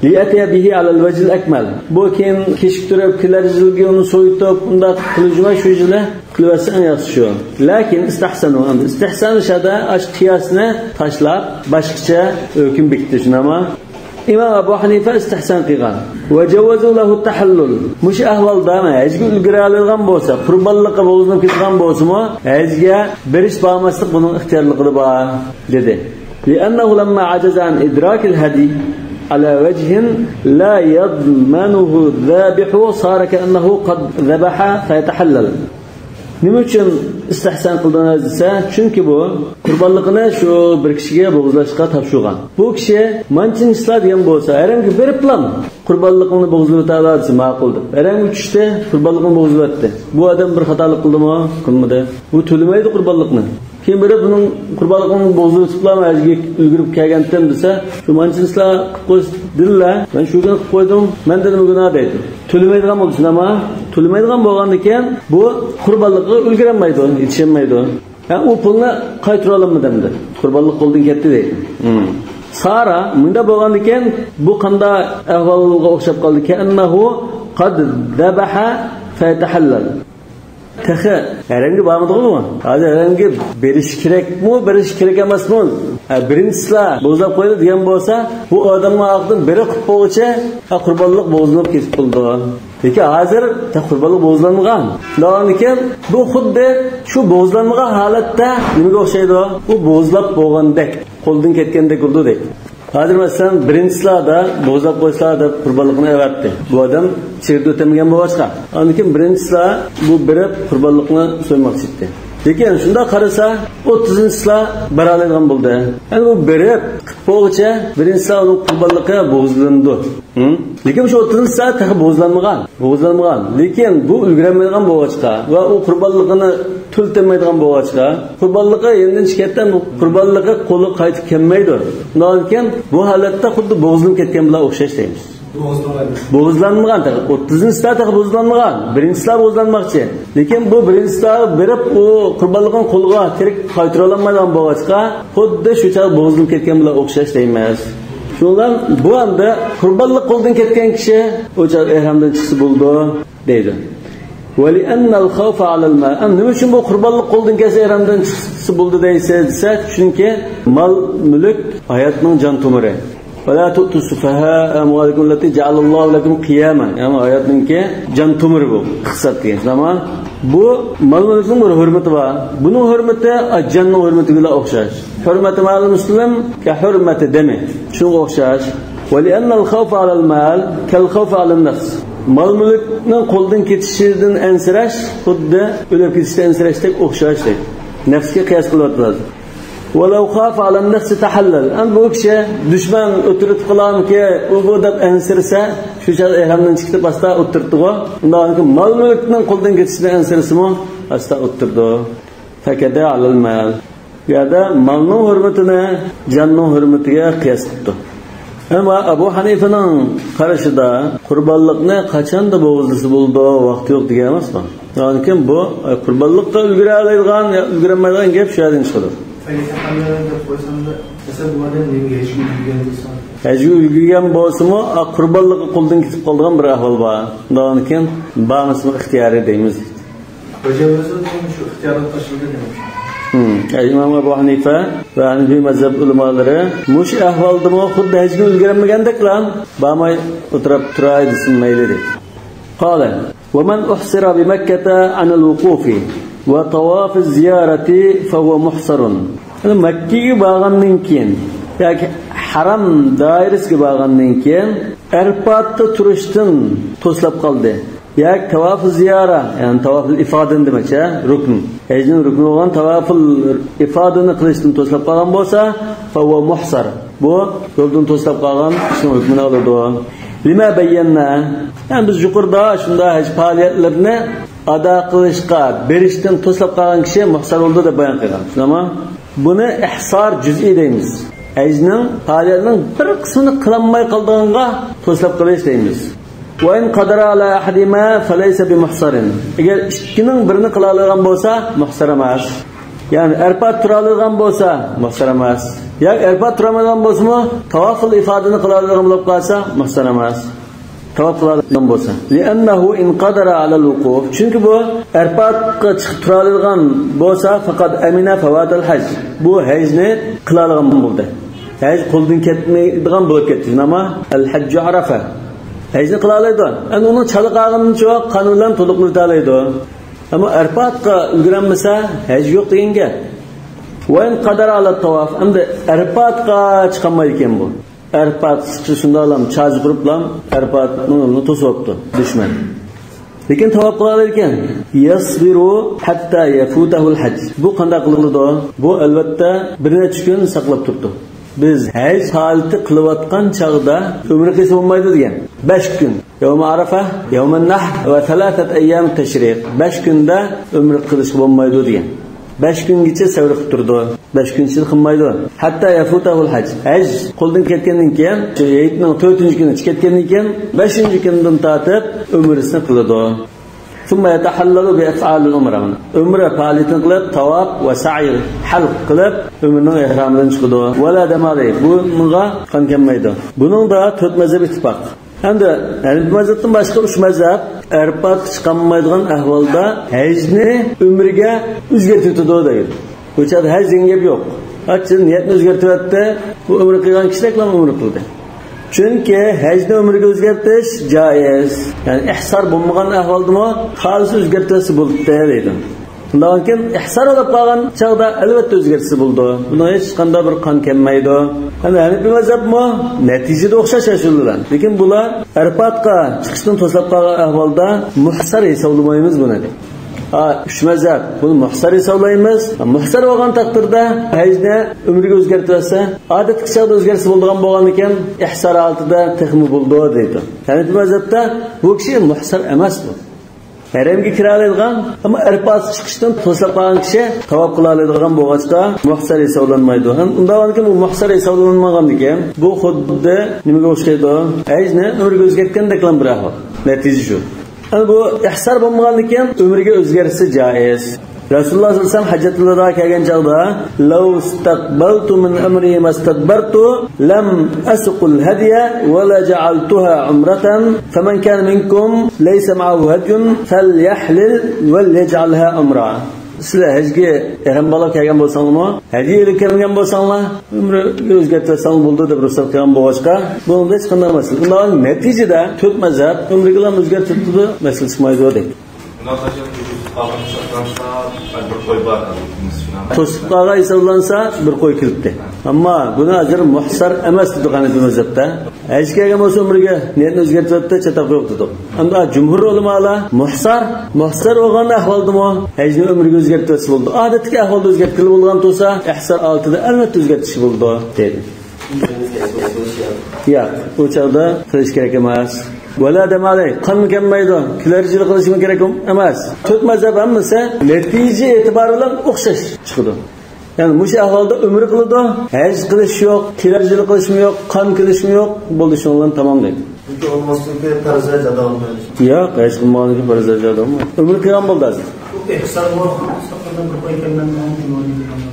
ليأتي به على الوجه الأكمل. بۇ كېيىن كېچىكتۈرۈپ، كېلەر يىلگە ئۇنى سويۇتۇپ، ئۇنداق قىلىشماي شۇ يىلى قىلىۋەتسە ئەڭ ياخشى شۇ. لكن استحسنوا، ئەمدى ئىستىھسان شەدە ئاشۇ قىياسنى تاشلاپ، باشقىچە ھۆكۈم بېكىتتى، شۇنداقمۇ؟ ئىمام ئەبۇ ھەنىفە ئىستىھسان قىلغان. ۋە جەۋۋەزۇ لەھۇ تەھەللۇل. مۇشۇ ئەھۋالدا ھەجگە ئۈلگۈرەلەيدىغان بولسا، قۇربانلىققا بوغۇزلىنىپ كېتىدىغان بولسىمۇ، ھەجگە بېرىش بارماسلىق بۇنىڭ ئىختىيارلىقىدا بار، دېدى. لأنه لما عجز عن إدراك الهدي على وجه لا يضمنه الذابح صار كأنه قد ذبح فيتحلل. نېمە ئۈچۈن ئىستىھسان قىلدىڭىز دېسە، چۈنكى بۇ قۇربانلىقىنى شۇ بىر كىشىگە بوغۇزلاشقا تاپشۇرغان. بۇ كىشى مانچىنچە چىسلا دېگەن بولسا، ھەرەمگە بېرىپلا قۇربانلىقىڭنى بوغۇزلىۋېتەلە دېسە ماقۇل دەپ. ھەرەمگە چۈشتى، قۇربانلىقىنى بوغۇزلىۋەتتى. بۇ ئادەم بىر خاتالىق قىلدىمۇ؟ قىلمىدى. بۇ تۆلىمەيدۇ قۇربانلىقنى. كېيىن بېرىپ بۇنىڭ قۇربانلىقىنى بوغۇزلىۋېتىپلا، ھەجگە ئۈلگۈرۈپ كەلگەنتىم دېسە، شۇ مانچىنچە چىسلا قىلىپ قويسا دېدىلا، مەن شۇ كۈنى قىلىپ قويدۇم، مەندە نېمە گۇناھ دەيدۇ. تۆلىمەيدىغان بولدى، شۇنداقمۇ؟ تۆلىمەيدىغان بولغاندىكىن بۇ قۇربانلىققا ئۈلگۈرەلمەيدۇ، يېتىشەلمەيدۇ. ھە، ئۇ پۇلنى قايتۇرالمىدىم دەپ، قۇربانلىق قولدىن كەتتى دەيدۇ. ھىم. سارا، مۇنداق بولغاندىكىن بۇ قانداق ئەھۋالغا ئوخشاپ قالدى؟ كەئەننەھۇ قەد زەبەھە فەيەتەھەللەل. تېخى ھەرەمگە بارمىدىغۇ بۇ؟ ھازىر ھەرەمگە بېرىش كېرەكمۇ، بېرىش كېرەك ئەمەسمۇ؟ ھە، بىرىنچىسىلا بوغۇزلاپ قويدى دېگەن بولسا، بۇ ئادەمنىڭ ئارقىدىن بىرى قىلىپ بولغۇچە، ھە، قۇربانلىق بوغۇزلىنىپ كېتىپ بولىدۇ. لېكىن ھازىر تېخى قۇربانلىق بوغۇزلانمىغان. شۇنداقكەن، بۇ خۇددى شۇ بوغۇزلانمىغان ھالەتتە نېمىگە ئوخشايدۇ؟ ئۇ بوغۇزلاپ بولغاندەك، قولدىن كەتكەندەك بولىدۇ دەيدۇ. ھازىر مەسىلەن، بىرىنچىسىلەردە بوغۇزلاپ قويسىلا دەپ قۇربانلىقنى ئەۋەتتى. بۇ ئادەم چېگرىدە ئۆتەلمىگەن بولغاچقا. ئاندىن كېيىن بىرىنچىسىلەر بۇ بېرىپ قۇربانلىقنى سويماقچى ئىدى. لېكىن شۇنداق قارىسا، ئوتتۇزىنچىسىلەر بېرەلەيدىغان بولدى. يەنى بۇ بېرىپ قىلىپ بولغۇچە بىرىنچىسىلەر ئۇنىڭ قۇربانلىقى بوغۇزلىنىدۇ. ھىم؟ لېكىن شۇ ئوتتۇزىنچىسىلەر تېخى بوغۇزلانمىغان. بوغۇزلانمىغان. لېكىن بۇ ئۈلگۈرەلمەيدىغان بولغاچقا ۋە ئۇ قۇربانلىقىنى تۆلىتەلمەيدىغان بولغاچقا، قۇربانلىقى يېنىدىن چىقىپ كەتتى، قۇربانلىقى قولىغا قايتىپ كەلمەيدۇ. شۇنداقكەن، بۇ ھالەتتە خۇددى بوغۇزلىنىپ كەتكەن بىلەن ئوخشاش دەيمىز. بوغۇزلانمىغان تېخى. ئوتتۇزىنچىسىلەر تېخى بوغۇزلانمىغان. بىرىنچىسىلەر بوغۇزلانماقچى. لېكىن بۇ بىرىنچىسىلەر بېرىپ، ئۇ قۇربانلىقىنى قولىغا تىرىك قايتۇرالمايدىغان بولغاچقا، خۇددى شۇ چاغ بوغۇزلىنىپ كەتكەن بىلەن ئوخشاش دەيمىز. شۇنىڭ بىلەن بۇ ئەمدى قۇربانلىق قولدىن كەتكەن كىشى ئۇ چاغ ئېھرامدىن چىقسا بولىدۇ دەيدۇ. ۋەلىئەننەل خەۋفە ئەلەل مال. ئەم، نېمە ئۈچۈن بۇ قۇربانلىق قولدىن كەتسە ئېھرامدىن چىقسا بولىدۇ دەيسىز دېسە، چۈنكى مال، مۈلۈك ھاياتنىڭ جان تومۇرى. ۋەلا تۇئتۇس سۇفەھا ئەمۋالىكۇم لەتى جەئەلەللاھۇ لەكۇم قىيامەن. يەنى ھاياتنىڭكى جان تومۇرى بۇ، ئىقتىساد دېگەن. ئەمما بۇ مال-مۈلۈكنىڭ بىر ھۆرمىتى بار. بۇنىڭ ھۆرمىتى جاننىڭ ھۆرمىتى بىلەن ئوخشاش. ھۆرمەتۇ مالىل مۇسلىم كەھۆرمەتى دەمى. شۇنىڭغا ئوخشاش. ۋەلىئەننەل خەۋفە ئەلەل مال كەل خەۋفى ئەلەن نەفس. مال-مۈلۈكنىڭ قولدىن كېتىشىدىن ئەنسىرەش خۇددى ئۆلۈپ كېتىشتىن ئەنسىرەشتەك ئوخشاش دەيدۇ. نەپسكە قىياس قىلىۋاتىدۇ. ۋەلەۋ خافە ئەلەن نەفسى تەھەللەل. ئەمدى بۇ كىشى دۈشمەن ئۆلتۈرۈپ قالامىكى، ئۇ بۇ دەپ ئەنسىرىسە، شۇ چاغدا ئېھرامدىن چىقىپ ئاستا ئولتۇرتتىغۇ. ئۇنداق مال-مۈلۈكنىڭ قولدىن كېتىشىدىن ئەنسىرىسىمۇ ئاستا ئولتۇرىدۇ. فەكەدە ئەلەل مال. بۇ يەردە مالنىڭ ھۆرمىتىنى جاننىڭ ھۆرمىتىگە قىياس قىپتۇ. ئەمما ئەبۇ ھەنىفىنىڭ قارىشىدا قۇربانلىقنى قاچاندا بوغۇزلىسا بولىدۇ، ۋاقتى يوق دېگەن ئەمەس بۇ. ئاندىن كېيىن بۇ، ئە، قۇربانلىققا ئۈلگۈرەلەيدىغان يا ئۈلگۈرەلمەيدىغان گەپ شۇ يەردىن چىقىدۇ. پەيزى قەلبىدە دەپ قويسام، مەسىلەن، بۇ ئادەم نېمىگە ھەجگە ئۈلگۈرگەن دېسە؟ ھەجگە ئۈلگۈرگەن بولسىمۇ، ئا، قۇربانلىقى قولدىن كېتىپ قالىدىغان بىر ئەھۋال بار. ئۇنداقتىن كېيىن بارمىسىمۇ ئىختىيارى دەيمىز. ۋەجەبىزۇ دېگەن شۇ ئىختىيارلىق تاشلىدى دېمەكچى. ھىم. ئىمام ئەبۇ ھەنىفە ۋە ھەنىفىي مەزھەپ ئۆلىمالىرى مۇشۇ ئەھۋالدىمۇ خۇددى ھەجگە ئۈلگۈرەلمىگەندەكلا بارماي ئولتۇرۇپ تۇراي دېسە مەيلى دەيدۇ. قال، ومن أحصر بمكة عن الوقوف وطواف الزيارة فهو محصر. يەنى مەككىگە بارغاندىن كېيىن ياكى ھەرەم دائىرىسىگە بارغاندىن كېيىن ئەرپاتتا تۇرۇشتىن توسلاپ قالدى. ياكى تاۋاپى زىيارە، يەنى تاۋاپىل ئىفادىنى دېمەكچى، ھە؟ رۇكن. ھەجنىڭ رۇكنى بولغان تاۋاپىل ئىفادىنى قىلىشتىن توسلاپ قالغان بولسا، فەھۇۋە مۇھسەر. بۇ يولدىن توسلاپ قالغان كىشىنىڭ ھۆكمىنى ئالىدۇ. لىمە بەييەننا. يەنى بىز يۇقىرىدا شۇنداق ھەج پائالىيەتلىرىنى ئادا قىلىشقا بېرىشتىن توسلاپ قالغان كىشى مۇھسەر بولدى دەپ بايان قىلغان. شۇنداقمۇ؟ بۇنى ئىھسار جۈزئىي دەيمىز. ھەجنىڭ پائالىيەتنىڭ بىر قىسمىنى قىلالماي قالىدىغانغا توسلاپ قېلىش دەيمىز. ۋە ئىن قەدەرە ئەلا ئەھەدىھىما فەلەيسە بىمۇھسەرىن. ئەگەر ئىككىنىڭ بىرىنى قىلالايدىغان بولسا، مۇھسەر ئەمەس. يەنى ئەرپات تۇرالايدىغان بولسا، مۇھسەر ئەمەس. ياكى ئەرپات تۇرالمايدىغان بولسىمۇ، تاۋافۇل ئىفادىنى قىلالايدىغان بولۇپ قالسا، مۇھسەر ئەمەس. تاۋاپ قىلالايدىغان بولسا. لىئەننەھۇ ئىن قەدەرە ئەلەل ۋۇقۇف. چۈنكى بۇ ئەرپاتقا چىقىپ تۇرالايدىغان بولسا، فەقەد ئەمىنە فەۋاتەل ھەج. بۇ ھەجنى قىلالىغان بولدى. ھەج قولدىن كەتمەيدىغان بولۇپ كەتتى. نېمە؟ الحج عرفة. ھەجنى قىلالايدۇ. ئەمدى ئۇنىڭ چالا قالغىنىچۇ قان بىلەن تولۇقلىتالايدۇ. ئەمما ئەرپاتقا ئۈلگۈرەلمىسە، ھەج يوق دېگەن گەپ. وإن قدر على الطواف. ئەمدى ئەرپاتقا چىقالمايدىكەن بۇ. ئەرپات چىقىشى شۇنداقلام چاجى قۇرۇپلام ئەرپاتنىڭ يولىنى توسۇۋاپتۇ دۈشمەن. لېكىن تاۋاپ قىلالايدىكەن. يصبر حتى يفوته الحج. بۇ قانداق قىلىدۇ؟ بۇ ئەلۋەتتە بىر نەچچە كۈن ساقلاپ تۇرىدۇ. بىز ھەج پائالىيىتى قىلىۋاتقان چاغدا ئۆمرە قىلسا بولمايدۇ دېگەن. بەش كۈن. يوم عرفة، يوم النحر وثلاثة أيام التشريق. بەش كۈندە ئۆمرە قىلىشقا بولمايدۇ دېگەن. بەش كۈنگىچە سەۋر قىلىپ تۇرىدۇ. بەش كۈن ئىچىدە قىلمايدۇ. حتى يفوته الحج. ھەج قولدىن كەتكەندىن كېيىن، شۇ ھېيتنىڭ تۆتىنچى كۈنى ئۆتۈپ كەتكەندىن كېيىن، بەشىنچى كۈندىن تارتىپ ئۆمرىسىنى قىلىدۇ. ثم يتحلل بأفعال العمرة. ئۆمرە پائالىيىتىنى قىلىپ، تاۋاپ ۋە سەئي، ھەلق قىلىپ، ئۆمرىنىڭ ئېھرامىدىن چىقىدۇ. ولا دم عليه. بۇنىڭغا قان كەلمەيدۇ. بۇنىڭدا تۆت مەزھەپ ئىتتىپاق. ئەمدى ھەنىپىي مەزھەپتىن باشقا ئۈچ مەزھەپ ئەرپاتقا چىقالمايدىغان ئەھۋالدا ھەجنى ئۆمرىگە ئۆزگەرتىۋېتىدۇ دەيدۇ. بۇ چاغدا ھەج دېگەن گەپ يوق. ئاچچىق نىيەتنى ئۆزگەرتىۋەتتى، بۇ ئۆمرە قىلغان كىشىلەرلا ئۆمرە قىلدى. چۈنكى ھەجنى ئۆمرىگە ئۆزگەرتىش جائىز. يەنى ئىھسار بولمىغان ئەھۋالدىمۇ خالىسا ئۆزگەرتىۋەتسە بولدى دەيدۇ. شۇنداقكەن ئىھسار بولۇپ قالغان چاغدا ئەلۋەتتە ئۆزگەرتسە بولىدۇ. بۇنىڭ ھېچقانداق بىر قان كەلمەيدۇ. ھەم ھەنىپىي مەزھەپمۇ نەتىجىدە ئوخشاش ئەسلىدە. لېكىن بۇلار ئەرپاتقا چىقىشتىن توسلاپ قالغان ئەھۋالدا مۇھسار ھېسابلىمايمىز بۇنى. ھا، ئۈچ مەزھەپ بۇنى مۇھسار ھېسابلايمىز. مۇھسار بولغان تەقدىردە ھەجنى ئۆمرىگە ئۆزگەرتىۋەتسە، ئادەتتىكى چاغدا ئۆزگەرتسە بولىدىغان بولغاندىكىن ئىھسار ھالىتىدە تېخىمۇ بولىدۇ دەيدۇ. ھەنىپىي مەزھەپتە بۇ كىشى مۇھسار ئەمەس بۇ. ھەرەمگە كىرەلەيدىغان، ئەمما ئەرپات چىقىشتىن توسلاپ قالغان كىشى تاۋاپ قىلالايدىغان بولغاچقا، مۇھسار ھېسابلانمايدۇ. ھەم ئۇنداق بولغاندىكىن، بۇ مۇھسار ھېسابلانمىغاندىكىن، بۇ خۇددى نېمىگە ئوخشايدۇ؟ ھەجنى ئۆمرىگە ئۆزگەرتكەندەكلا بىر ئەھۋال. نەتىجە شۇ. ئەمما بۇ ئىھسار بولمىغاندىكىن، ئۆمرىگە ئۆزگەرتسە جائىز. رەسۇلۇللاھ سەللەللاھۇ ئەلەيھى ۋەسەللەم ھەججەتۇل ۋەداغا كەلگەن چاغدا، لو استقبلت من أمري ما استدبرت لم أسق الهدي ولجعلتها عمرة فمن كان منكم ليس معه هدي فليحلل وليجعلها عمرة. سىلەر ھەجگە ئېھرام باغلاپ كەلگەن بولساڭلارمۇ، ھەدىيە ئېلىپ كەلمىگەن بولساڭلار، ئۆمرىگە ئۆزگەرتىۋەتسەڭلار بولىدۇ دەپ رۇخسەت قىلغان بولغاچقا، بۇنىڭدا ھېچقانداق مەسىلە. ئۇنداق نەتىجىدە تۆت مەزھەپ ئۆمرىگىلا ئۆزگەرتىۋېتىدۇ، مەسىلە چىقمايدۇ دەيدۇ. توسۇقلارغا ھېسابلانسا بىر قوي كېلىپتۇ. ئەمما بۇنى ھازىر مۇھسار ئەمەس دېدۇق ھەنىپىي مەزھەپتە. ھەجگە كەلگەن بولسا ئۆمرىگە نىيەتنى ئۆزگەرتىۋەتتى، چاتاق يوق دېدۇق. ئەمما جۇمھۇر ئۆلىمالار مۇھسار، مۇھسار بولغان ئەھۋالدىمۇ ھەجنى ئۆمرىگە ئۆزگەرتىۋەتسە بولىدۇ. ئادەتتىكى ئەھۋالدا ئۆزگەرتكىلى بولىدىغان تۇرسا، ئىھسار ھالىتىدە ئەلۋەتتە ئۆزگەرتىشكە بولىدۇ دەيدۇ. ياق، ئۇ چاغدا قىلىش كېرەك ئەمەس. ۋەلا دەم ئەلەيھ، قانمۇ كەلمەيدۇ. كىلەرچىلىك قىلىشمۇ كېرەك ئەمەس. تۆت مەزھەپ ھەممىسى نەتىجە ئېتىبارى بىلەن ئوخشاش چىقىدۇ. يەنى مۇشۇ ئەھۋالدا ئۆمرە قىلىدۇ، ھەج قىلىش يوق، كىلەرچىلىك قىلىشمۇ يوق، قان كېلىشمۇ يوق، بولدى شۇنىڭ بىلەن تامام دەيدۇ. چۈنكى ئۇنىڭ ئاستىدىكى پەرز ھەج ئادا قىلمايدۇ. ياق، ھەج قىلمىغاندىن كېيىن پەرز ھەج ئادا قىلمايدۇ. ئۆمرە قىلغان بولدى ھازىر. بۇ ئىھسار بولغان، بىر قوي كەلمەيدۇ.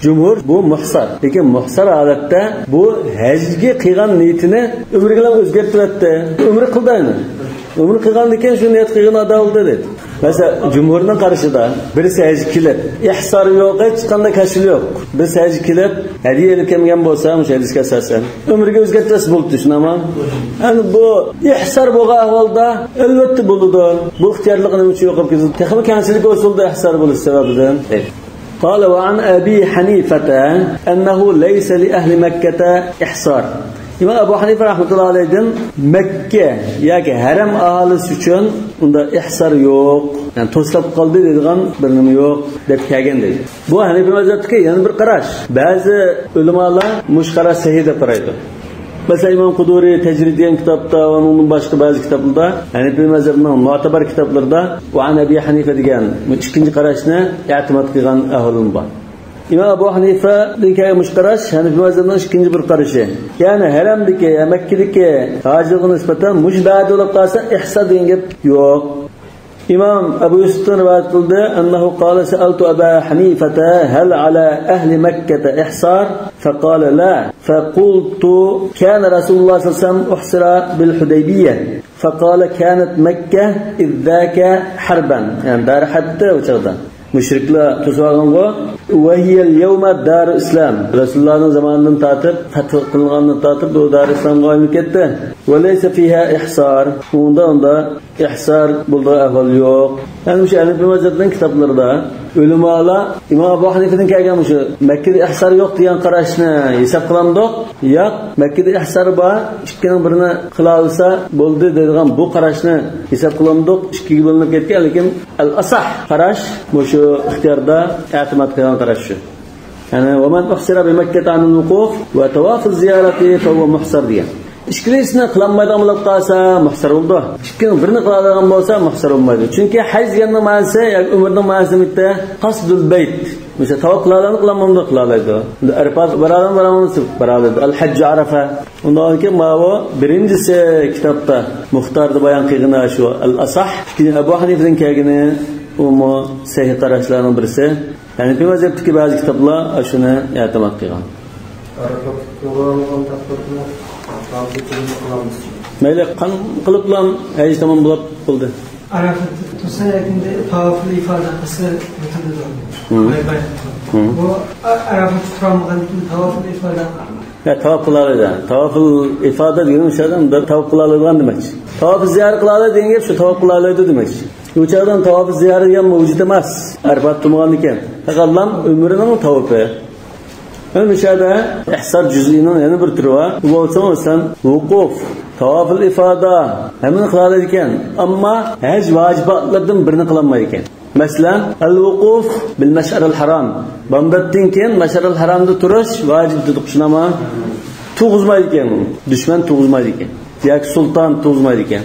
جۇمھۇر بۇ مۇھسار. لېكىن مۇھسار ھالەتتە بۇ ھەجگە قىلغان نىيىتىنى ئۆمرىگە ئۆزگەرتىۋەتتى. ئۆمرە قىلدى ئەمدى. ئۆمرە قىلغاندىن كېيىن شۇ نىيەت قىلغىنى ئادا بولدى دەيدۇ. مەسىلەن، جۇمھۇرنىڭ قارىشىدا بىرسى ھەجگە كېلىپ، ئىھسارى يوق، ھېچقانداق كاشىلى يوق. بىرسى ھەجگە كېلىپ، ھەدىيە ئېلىپ كەلمىگەن بولسا، مۇشۇ ھەدىسكە ئاساسەن، ئۆمرىگە ئۆزگەرتىۋەتسە بولۇپتۇ، شۇنداقمۇ؟ ئەمدى بۇ ئىھسار بولغان ئەھۋالدا ئەلۋەتتە بولىدۇ. بۇ ئىختىيارلىقنى ئۇچۇر يوقاپ كېتىدۇ. تېخىمۇ كەڭچىلىك ھوسۇلدا ئىھسار بولۇش سەۋەبىدىن. قال وعن أبي حنيفة أنه ليس لأهل مكة إحصار. ئىمام ئەبۇ ھەنىفە رەھمەتۇللاھى ئەلەيھىدىن مەككە ياكى ھەرەم ئاھالىسى ئۈچۈن ئۇنداق ئىھسار يوق، يەنى توسلاپ قالدى دەيدىغان بىر نېمە يوق دەپ كەلگەن دەيدۇ. بۇ ھەنىپىي مەزھەپتىكى يەنە بىر قاراش. بەزى ئۆلىمالار مۇشۇ قاراش سەھىھ دەپ قارايدۇ. مەسىلەن، ئىمام قۇدۇرى تەجرىد دېگەن كىتابتا ۋە ئۇنىڭدىن باشقا بەزى كىتابلاردا، ھەنىپىي مەزھەپنىڭ مۆتىبەر كىتابلىرىدا ۋە ئەن ئەبى ھەنىفە دېگەن بۇ ئىككىنچى قاراشنى ئېتىماد قىلغان ئەھۋالىمۇ بار. ئىمام ئەبۇ ھەنىفەدىن كەلگەن مۇشۇ قاراش ھەنىپىي مەزھەپنىڭ ئىككىنچى بىر قارىشى. يەنى ھەرەمدىكى يا مەككىدىكى ھاجىغا نىسبەتەن مۇشۇ بەدە بولۇپ قالسا ئىھسار دېگەن گەپ يوق. ئىمام ئەبۇ يۈسۈفتىن رىۋايەت قىلدى، أنه قال سألت أبا حنيفة هل على أهل مكة إحصار؟ فقال لا. فقلت كان رسول الله صلى الله عليه وسلم أحصر بالحديبية. فقال كانت مكة إذ ذاك حربا. يەنى دار حەرب ئىدى ئۇ چاغدا. مۇشرىكلار توسۇۋالغانغۇ. وهي اليوم دار الإسلام. رەسۇلۇللانىڭ زامانىدىن تارتىپ، پەتھ قىلىنغاندىن تارتىپ بۇ دار ئىسلامغا ئايلىنىپ كەتتى. وليس فيها إحصار. ئۇندا، ئۇندا ئىھسار بولىدىغان ئەھۋال يوق. يەنى مۇشۇ ھەنىفىي مەزھەپنىڭ كىتابلىرىدا ئۆلىمالار ئىمام ئەبۇ ھەنىفىدىن كەلگەن مۇشۇ مەككىدە ئىھسار يوق دېگەن قاراشنى ھېساب قىلامدۇق؟ ياق، مەككىدە ئىھسار بار، ئىككىنىڭ بىرىنى قىلالىسا بولدى دەيدىغان بۇ قاراشنى ھېساب قىلامدۇق؟ ئىككىگە بۆلۈنۈپ كەتكەن، لېكىن ئەل ئاساھ قاراش مۇشۇ ئىختىياردا ئەتىماد قىلغان قاراش شۇ. يەنى، ومن أحصر بمكة عن الوقوف وطواف الزيارة فهو محصر دېگەن. ئىككىلىسىنى قىلالمايدىغان بولۇپ قالسا، مۇھسەر بولىدۇ. ئىككىنىڭ بىرىنى قىلالايدىغان بولسا، مۇھسەر بولمايدۇ. چۈنكى ھەج دېگەننىڭ مەنىسى، ياكى ئۆمرىنىڭ مەنىسى نېمە؟ قەسدۇل بەيت. مىسال، تاۋاپ قىلالايدۇ، قىلالمايدۇ، قىلالايدۇ. ئەرپات بارالامدۇ، بارالمايدۇ، بارالايدۇ. ئەل ھەججۇ ئەرەفە. ئۇندىن كېيىن ماۋۇ بىرىنچىسى كىتابتا، مۇختاردا بايان قىلغىنى شۇ ئەل ئاساھ. ئىككىنچى ئەبۇ ھەنىفىدىن كەلگىنى، ئۇمۇ سەھىھ قاراشلارنىڭ بىرسى. ھەنىپىي مەزھەپتىكى بەزى كىتابلار ئاشۇنى ئېتىماد قىلغان. ئەرەپات تۇرغانلىقىنى تاپتۇرۇپ، تاۋاپنى قىلىپ قىلامىز. مەيلى، قان قىلىپلا ھەج تامام بولۇپ بولدى. ئەرەپات تۇرسا، لېكىن تاۋاپۇل ئىفادە قىلسا يېتىلىدۇ. ھە. باي-، باي. ھە. بۇ ئە-، ئەرەپات تۇرالمىغاندىن كېيىن تاۋاپۇل ئىفادە. ھە، تاۋاپ قىلالايدۇ. تاۋاپۇل ئىفادە دېگىنى ئۇ يەردە بىر تاۋاپ قىلالايدىغان دېمەكچى. تاۋاپۇل زىيارەت قىلالايدۇ دېگەن گەپ شۇ، تاۋاپ قىلالايدۇ دېمەكچى. ئۇ چاغدا تاۋاپۇل زىيارەت دېگەن مەۋجۇت ئەمەس. ئەرەپات تۇرمىغاندىكىن. پەقەتلا ئۆمرىنىڭ تاۋىپى. مانا مۇشۇ يەردە ئىھسار جۈزئىنىڭ يەنە بىر تۈرى بار. بۇ بولسا، مەسىلەن، ۋۇقۇف، تاۋاپۇل ئىفادە، ھەممىنى قىلالايدىكەن. ئەمما ھەج ۋاجىباتلىرىدىن بىرىنى قىلالمايدىكەن. مەسىلەن، ئەل ۋۇقۇف بىل مەشئەرىل ھارام. بامداتتىن كېيىن مەشئەرىل ھارامدا تۇرۇش ۋاجىپ دېدۇق، شۇنداقمۇ؟ تۇرغۇزمايدىكەن، دۈشمەن تۇرغۇزمايدىكەن. ياكى سۇلتان تۇرغۇزمايدىكەن.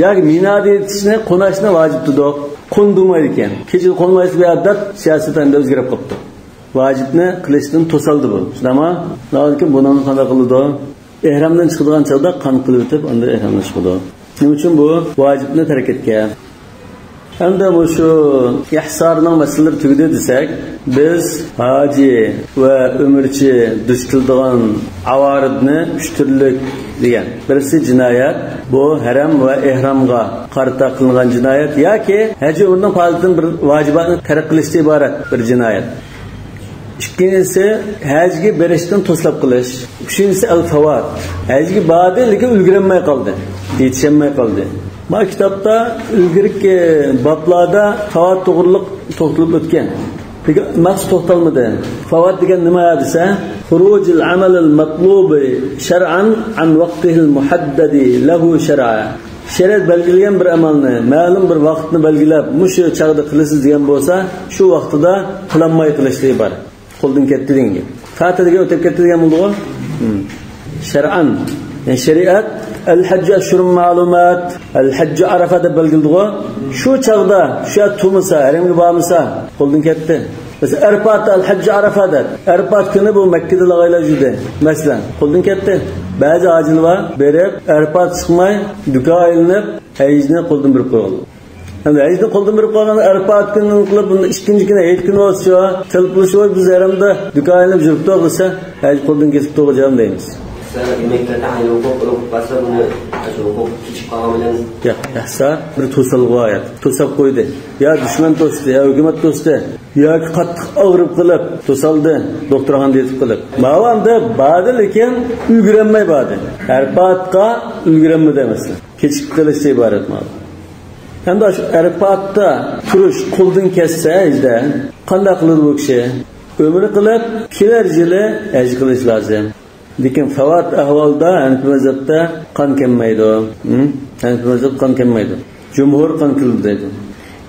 ياكى مىنادا يېتىشنى، قوناشنى ۋاجىپ دېدۇق. قوندۇرمايدىكەن. كېچىدە قونمايسىز بۇ يەردە دەپ سىياسەت ئەمدى ئۆزگىرىپ قاپتۇ. ۋاجىپنى قىلىشتىن توسالدى بۇ. شۇنداقمۇ؟ شۇنىڭدىن كېيىن بۇنىڭغا قانداق قىلىدۇ؟ ئېھرامدىن چىقىدىغان چاغدا قان قىلىۋېتىپ، ئاندىن ئېھرامدىن چىقىدۇ. نېمە ئۈچۈن بۇ ۋاجىپنى تەرك ئەتكەن؟ ئەمدى مۇشۇ ئىھسارنىڭ مەسىلىلىرى تۈگىدى دېسەك، بىز ھاجى ۋە ئۆمرىچى دۇچ كېلىدىغان ئاۋارىدنى ئۈچ تۈرلۈك دېگەن. بىرسى جىنايەت، بۇ ھەرەم ۋە ئېھرامغا قارىتا قىلىنغان جىنايەت ياكى ھەج ئۆمرىنىڭ پائالىيىتىدىن بىر ۋاجىباتنى تەرك قىلىشتىن ئىبارەت بىر جىنايەت. ئىككىنچىسى، ھەجگە بېرىشتىن توسلاپ قىلىش. ئۈچىنچىسى، ئەل-فاۋات. ھەجگە باردى، لېكىن ئۈلگۈرەلمەي قالدى. يېتىشەلمەي قالدى. ما كىتابتا ئىلگىرىكى بابلاردا فاۋات توغرىلىق توختىلىپ ئۆتكەن. لېكىن مەخسۇس توختالمىدى. فاۋات دېگەن نېمە دېسە، خۇرۇجۇل ئەمەلىل مەتلۇبى شەرئەن ئەن ۋەقتىھىل مۇھەددەدى لەھۇ شەرئەن. شەرىئەت بەلگىلىگەن بىر ئەمەلنى مەلۇم بىر ۋاقىتنى بەلگىلەپ، مۇشۇ چاغدا قىلىسىز دېگەن بولسا، شۇ ۋاقتىدا قىلالماي قېلىشلىرى بار. قولدىن كەتتى دېگەن گەپ. فاتە دېگەن ئۆتۈپ كەتتى دېگەن بولدىغۇ. ھىم. شەرئەن. يەنى شەرىئەت، ئەل-ھەججۇ ئەشھۇرۇن مەلۇمات، ئەل-ھەججۇ ئەرەفە دەپ بەلگىلىدىغۇ. شۇ چاغدا، شۇ يەردە تۇرمىسا، ھەرەمگە بارمىسا، قولدىن كەتتى. مەسىلەن، ئەرپات، ئەل-ھەججۇ ئەرەفە دەپ. ئەرپات كۈنى بۇ مەككىدە لاغايلا يۈردى. مەسىلەن، قولدىن كەتتى. بەزى ھاجىلار بېرىپ، ئەرپات چىقماي، دۇكان ئايلىنىپ، ھەجنى قولدىن بېرىپ قويغان. ئەمدى ھەجنى قولدىن بېرىپ قالغان، ئەرپات كۈنى قىلىپ، بۇنى ئىككىنچى كۈنى ھېيت كۈنى بولسىچۇ، تېلېفون قىلىشىۋاپ، بىز ھەرەمدە دۇكان ئايلىنىپ يۈرۈپتۇق دېسە، ھەج قولدىن كېتىپتۇ، خوجام دەيمىز. مەسىلەن، يېمەكلەردە ھەجنى ۋۇقۇپ قىلىپ قالسا، بۇنى ھەج ۋۇقۇپ كېچىكىپ قالغان بىلەن. ياق، ئەھسا بىر توسالغۇ ئايەت. توساپ قويدى. يا دۈشمەن توستى، يا ھۆكۈمەت توستى، ياكى قاتتىق ئاغرىپ قېلىپ توسالدى، دوختۇرخانىدا يېتىپ قېلىپ. ماۋۇ ئەمدى باردى، لېكىن ئۈلگۈرەلمەي باردى. ئەرپاتقا ئۈلگۈرەلمىدى مەسىلەن. كېچىكىپ قېلىشتىن ئىبارەت ماۋۇ. ئەمدى شۇ ئەرپاتتا تۇرۇش قولدىن كەتسە ھەجدە، قانداق قىلىدۇ بۇ كىشى؟ ئۆمرە قىلىپ، كېلەر يىلى ھەج قىلىش لازىم. لېكىن فاۋات ئەھۋالدا ھەنىپىي مەزھەپتە قان كەلمەيدۇ. ھىم؟ ھەنىپىي مەزھەپتە قان كەلمەيدۇ. جۇمھۇر قان كېلىدۇ دەيدۇ.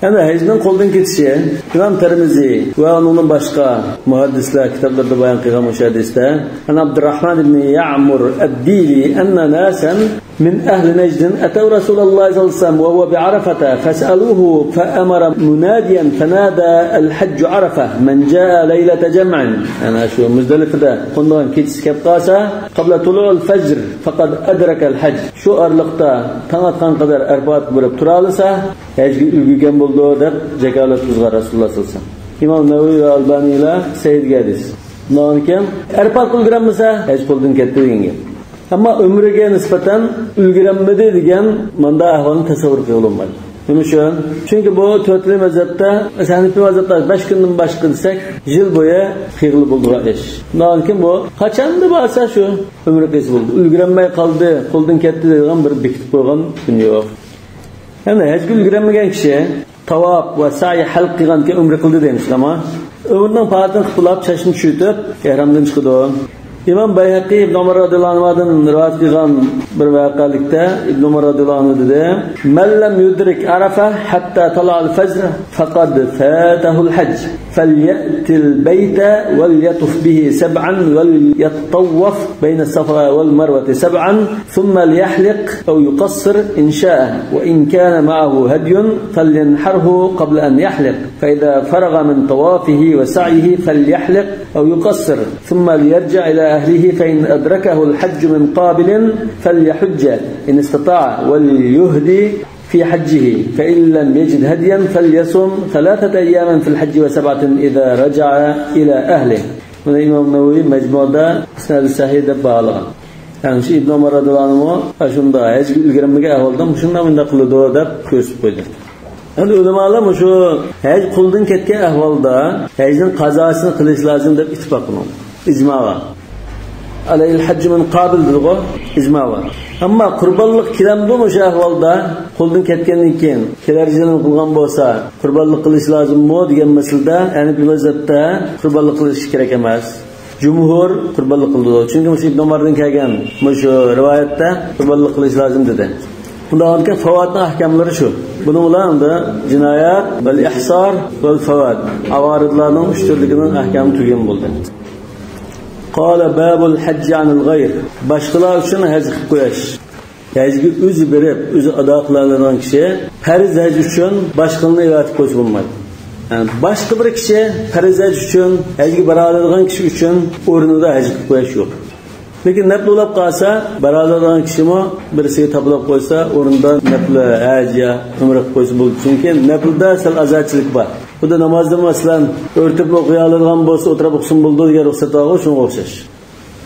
يەنى ھەجنىڭ قولدىن كېتىشى، ئىمام تەرمىزى ۋە ئۇنىڭدىن باشقا مۇھەددىسلەر كىتابلىرىدا بايان قىلغان مۇشۇ ھەدىستە، عن عبد الرحمن بن يعمر الديلي أن ناسا من أهل نجد أتوا رسول الله صلى الله عليه وسلم وهو بعرفة فسألوه فأمر مناديا فنادى: الحج عرفة، من جاء ليلة جمع. يەنى شۇ مۇزدەلىپىدە قونىدىغان كېچىسى كەپ قالسا، قبل طلوع الفجر فقد أدرك الحج. شۇ ئارىلىقتا تاڭ ئاتقان قەدەر ئەرپاتقا بېرىپ تۇرالىسا، ھەجگە ئۈلگۈرگەن بولىدۇ دەپ جاكالەت قىلغان رەسۇلۇللا سەللەللاھۇ ئەلەيھى ۋەسەللەم. ئىمام نەۋەۋى ۋە ئەلبانىيلار سەھىھ دېگەن ھەدىس. ئۇنىڭدىن كېيىن ئەرپاتقا ئۈلگۈرەلمىسە، ھەج قولدىن كەتتى دېگەن گەپ. ئەمما ئۆمرىگە نىسبەتەن ئۈلگۈرەلمىدى دېگەن مۇنداق ئەھۋالنى تەسەۋۋۇر قىلغىلى بولمايدۇ. نېمە ئۈچۈن؟ چۈنكى بۇ تۆتىلى مەزھەپتە، ھەنىفىي مەزھەپتە بەش كۈندىن باشقا دېسەك، يىل بويى قىلغىلى بولىدىغان ئىش. شۇندىن كېيىن بۇ قاچاندا بارسا شۇ ئۆمرە قىلسا بولىدۇ. ئۈلگۈرەلمەي قالدى، قولدىن كەتتى دەيدىغان بىر بېكىتىپ قويغان كۈن يوق. يەنى ھەجگە ئۈلگۈرەلمىگەن كىشى تاۋاپ ۋە سەي ھەل قىلغاندىكىن ئۆمرە قىلدى دەيمىز، ئەمما ئۆمرىنىڭ پائالىيىتىنى قىلىپ بولۇپ، چاچنى چۈشۈرتۈپ، ئېھرامدىن چىقىدۇ. ئىمام بەيھەقى ئىبن ئۆمەر رازىياللاھۇ ئەنھۇدىن رىۋايەت قىلغان بىر ۋەقەلىكتە، ئىبن ئۆمەر رازىياللاھۇ ئەنھۇ دېدى: مَنْ لَمْ يُدْرِكْ عَرَفَةَ حَتَّى طَلَعَ الْفَجْرُ فَقَدْ فَاتَهُ الْحَجُّ، فَلْيَأْتِ الْبَيْتَ وَلْيَطُفْ بِهِ سَبْعًا وَلْيَطَّوَّفْ بَيْنَ الصَّفَا وَالْمَرْوَةِ سَبْعًا ثُمَّ لْيَحْلِقْ أَوْ يُقَصِّرْ إِنْ شَاءَ، وَإِنْ كَانَ مَعَهُ هَدْيٌ فَلْيَنْحَرْهُ قَبْلَ أَنْ يَحْلِقَ، فَإِذَا فَرَغَ مِنْ طَوَافِهِ وَسَعْيِهِ فَلْيَحْلِقْ أَوْ يُقَصِّرْ، ثُمَّ لْيَرْجِعْ إِلَى أَهْلِهِ، فَإِنْ أَدْرَكَهُ الْحَجُّ مِنْ قَابِلٍ فَلْيَحُجَّ إِنِ اسْتَطَاعَ، وَلْيُهْدِ فِي حَجِّهِ، فَإِنْ لَمْ يَجِدْ هَدْيًا فَلْيَصُمْ ثَلَاثَةَ أَيَّامٍ فِي الْحَجِّ وَسَبْعَةً إِذَا رَجَعَ إِلَى أَهْلِهِ. بۇنى ئىمام نەۋەۋى مەجمۇدا ئىسنادى سەھىھ دەپ باھالىغان. يەنى شۇ ئىبن ئۆمەر رازىياللاھۇ ئەنھۇمۇ ئاشۇنداق ھەجگە ئۈلگۈرەلمىگەن ئەھۋالدا مۇشۇنداق مۇنداق قىلىدۇ دەپ كۆرسىتىپ قويدى. ئەمدى ئۆلىمالار مۇشۇ ھەج قولدىن كەتكەن ئەھۋالدا ھەجنىڭ قازاسىنى قىلىش لازىم دەپ ئىتتىپاق قىلغان. ئىجما بار. ئەلەيھىل ھەججۇ مىن قابىل دېدىغۇ، ئىجما بار. ئەمما قۇربانلىق كېلەمدۇ مۇشۇ ئەھۋالدا؟ قولدىن كەتكەندىن كېيىن كېلەر يىلى قىلغان بولسا، قۇربانلىق قىلىش لازىممۇ دېگەن مەسىلىدە ھەنىپىي مەزھەپتە قۇربانلىق قىلىش كېرەك ئەمەس. جۇمھۇر قۇربانلىق قىلىدۇ. چۈنكى مۇشۇ ئىبن ئۆمەردىن كەلگەن مۇشۇ رىۋايەتتە قۇربانلىق قىلىش لازىم دېدى. ئۇنداق بولغانكەن، فاۋاتنىڭ ئەھكاملىرى شۇ. بۇنىڭ بىلەن ئەمدى جىنايەت، ۋەل ئىھسار، ۋەل فاۋات، ئاۋارىدلارنىڭ ئۈچ تۈرلۈكىنىڭ ئەھكامى تۈگىگەن بولدى. قال باب الحج عن الغير. باشقىلار ئۈچۈن ھەج قىلىپ قويۇش. ھەجگە ئۆزى بېرىپ، ئۆزى ئادا قىلالايدىغان كىشى پەرز ھەج ئۈچۈن باشقىلارنى ئەۋەتىپ قويسا بولمايدۇ. يەنى باشقا بىر كىشى پەرز ھەج ئۈچۈن، ھەجگە بارالايدىغان كىشى ئۈچۈن ئورنىدا ھەج قىلىپ قويۇش يوق. لېكىن نەپلى بولاپ قالسا، بارالايدىغان كىشىمۇ بىرسىگە تاپىلاپ قويسا، ئورنىدا نەپلى ھەج يا ئۆمرە قىلىپ قويسا بولىدۇ. چۈنكى نەپلىدە سەل ئازادىچىلىك بار. خۇددى نامازدىمۇ، مەسىلەن، ئۆرتەپ ئوقۇيالىدىغان بولسا، ئولتۇرۇپ ئوقۇسىمۇ بولىدۇ دېگەن رۇخسەت بارغۇ، شۇنىڭغا ئوخشاش.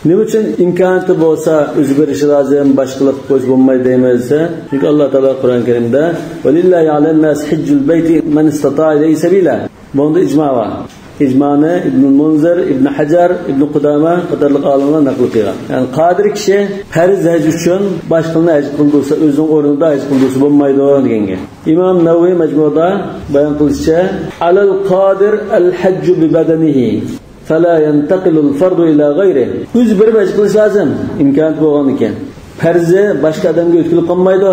نېمە ئۈچۈن ئىمكانىيىتى بولسا ئۆزى بېرىشى لازىم، باشقىلىققا قويسا بولمايدۇ دەيمىز دېسە، چۈنكى ئاللا تائالا قۇرئان كەرىمدە، ولله على الناس حج البيت من استطاع إليه سبيلا. بۇنىڭدا ئىجما بار. ئىجمانى ئىبنۇل مۇنزىر، ئىبنى ھەجەر، ئىبنى قۇدامە قاتارلىق ئالىملار نەقىل قىلغان. يەنى قادىر كىشى پەرز ھەج ئۈچۈن باشقىلارنى ھەج قىلدۇرسا، ئۆزىنىڭ ئورنىدا ھەج قىلدۇرسا بولمايدۇ دېگەنگە. ئىمام نەۋەۋى مەجمۇدا بايان قىلىشىچە، على القادر الحج ببدنه. فلا ينتقل الفرض إلى غيره. ئۆزى بېرىپ ھەج قىلىش لازىم، ئىمكانىيەت بولغاندىكىن. پەرزى باشقا ئادەمگە ئۆتكىلىپ قالمايدۇ.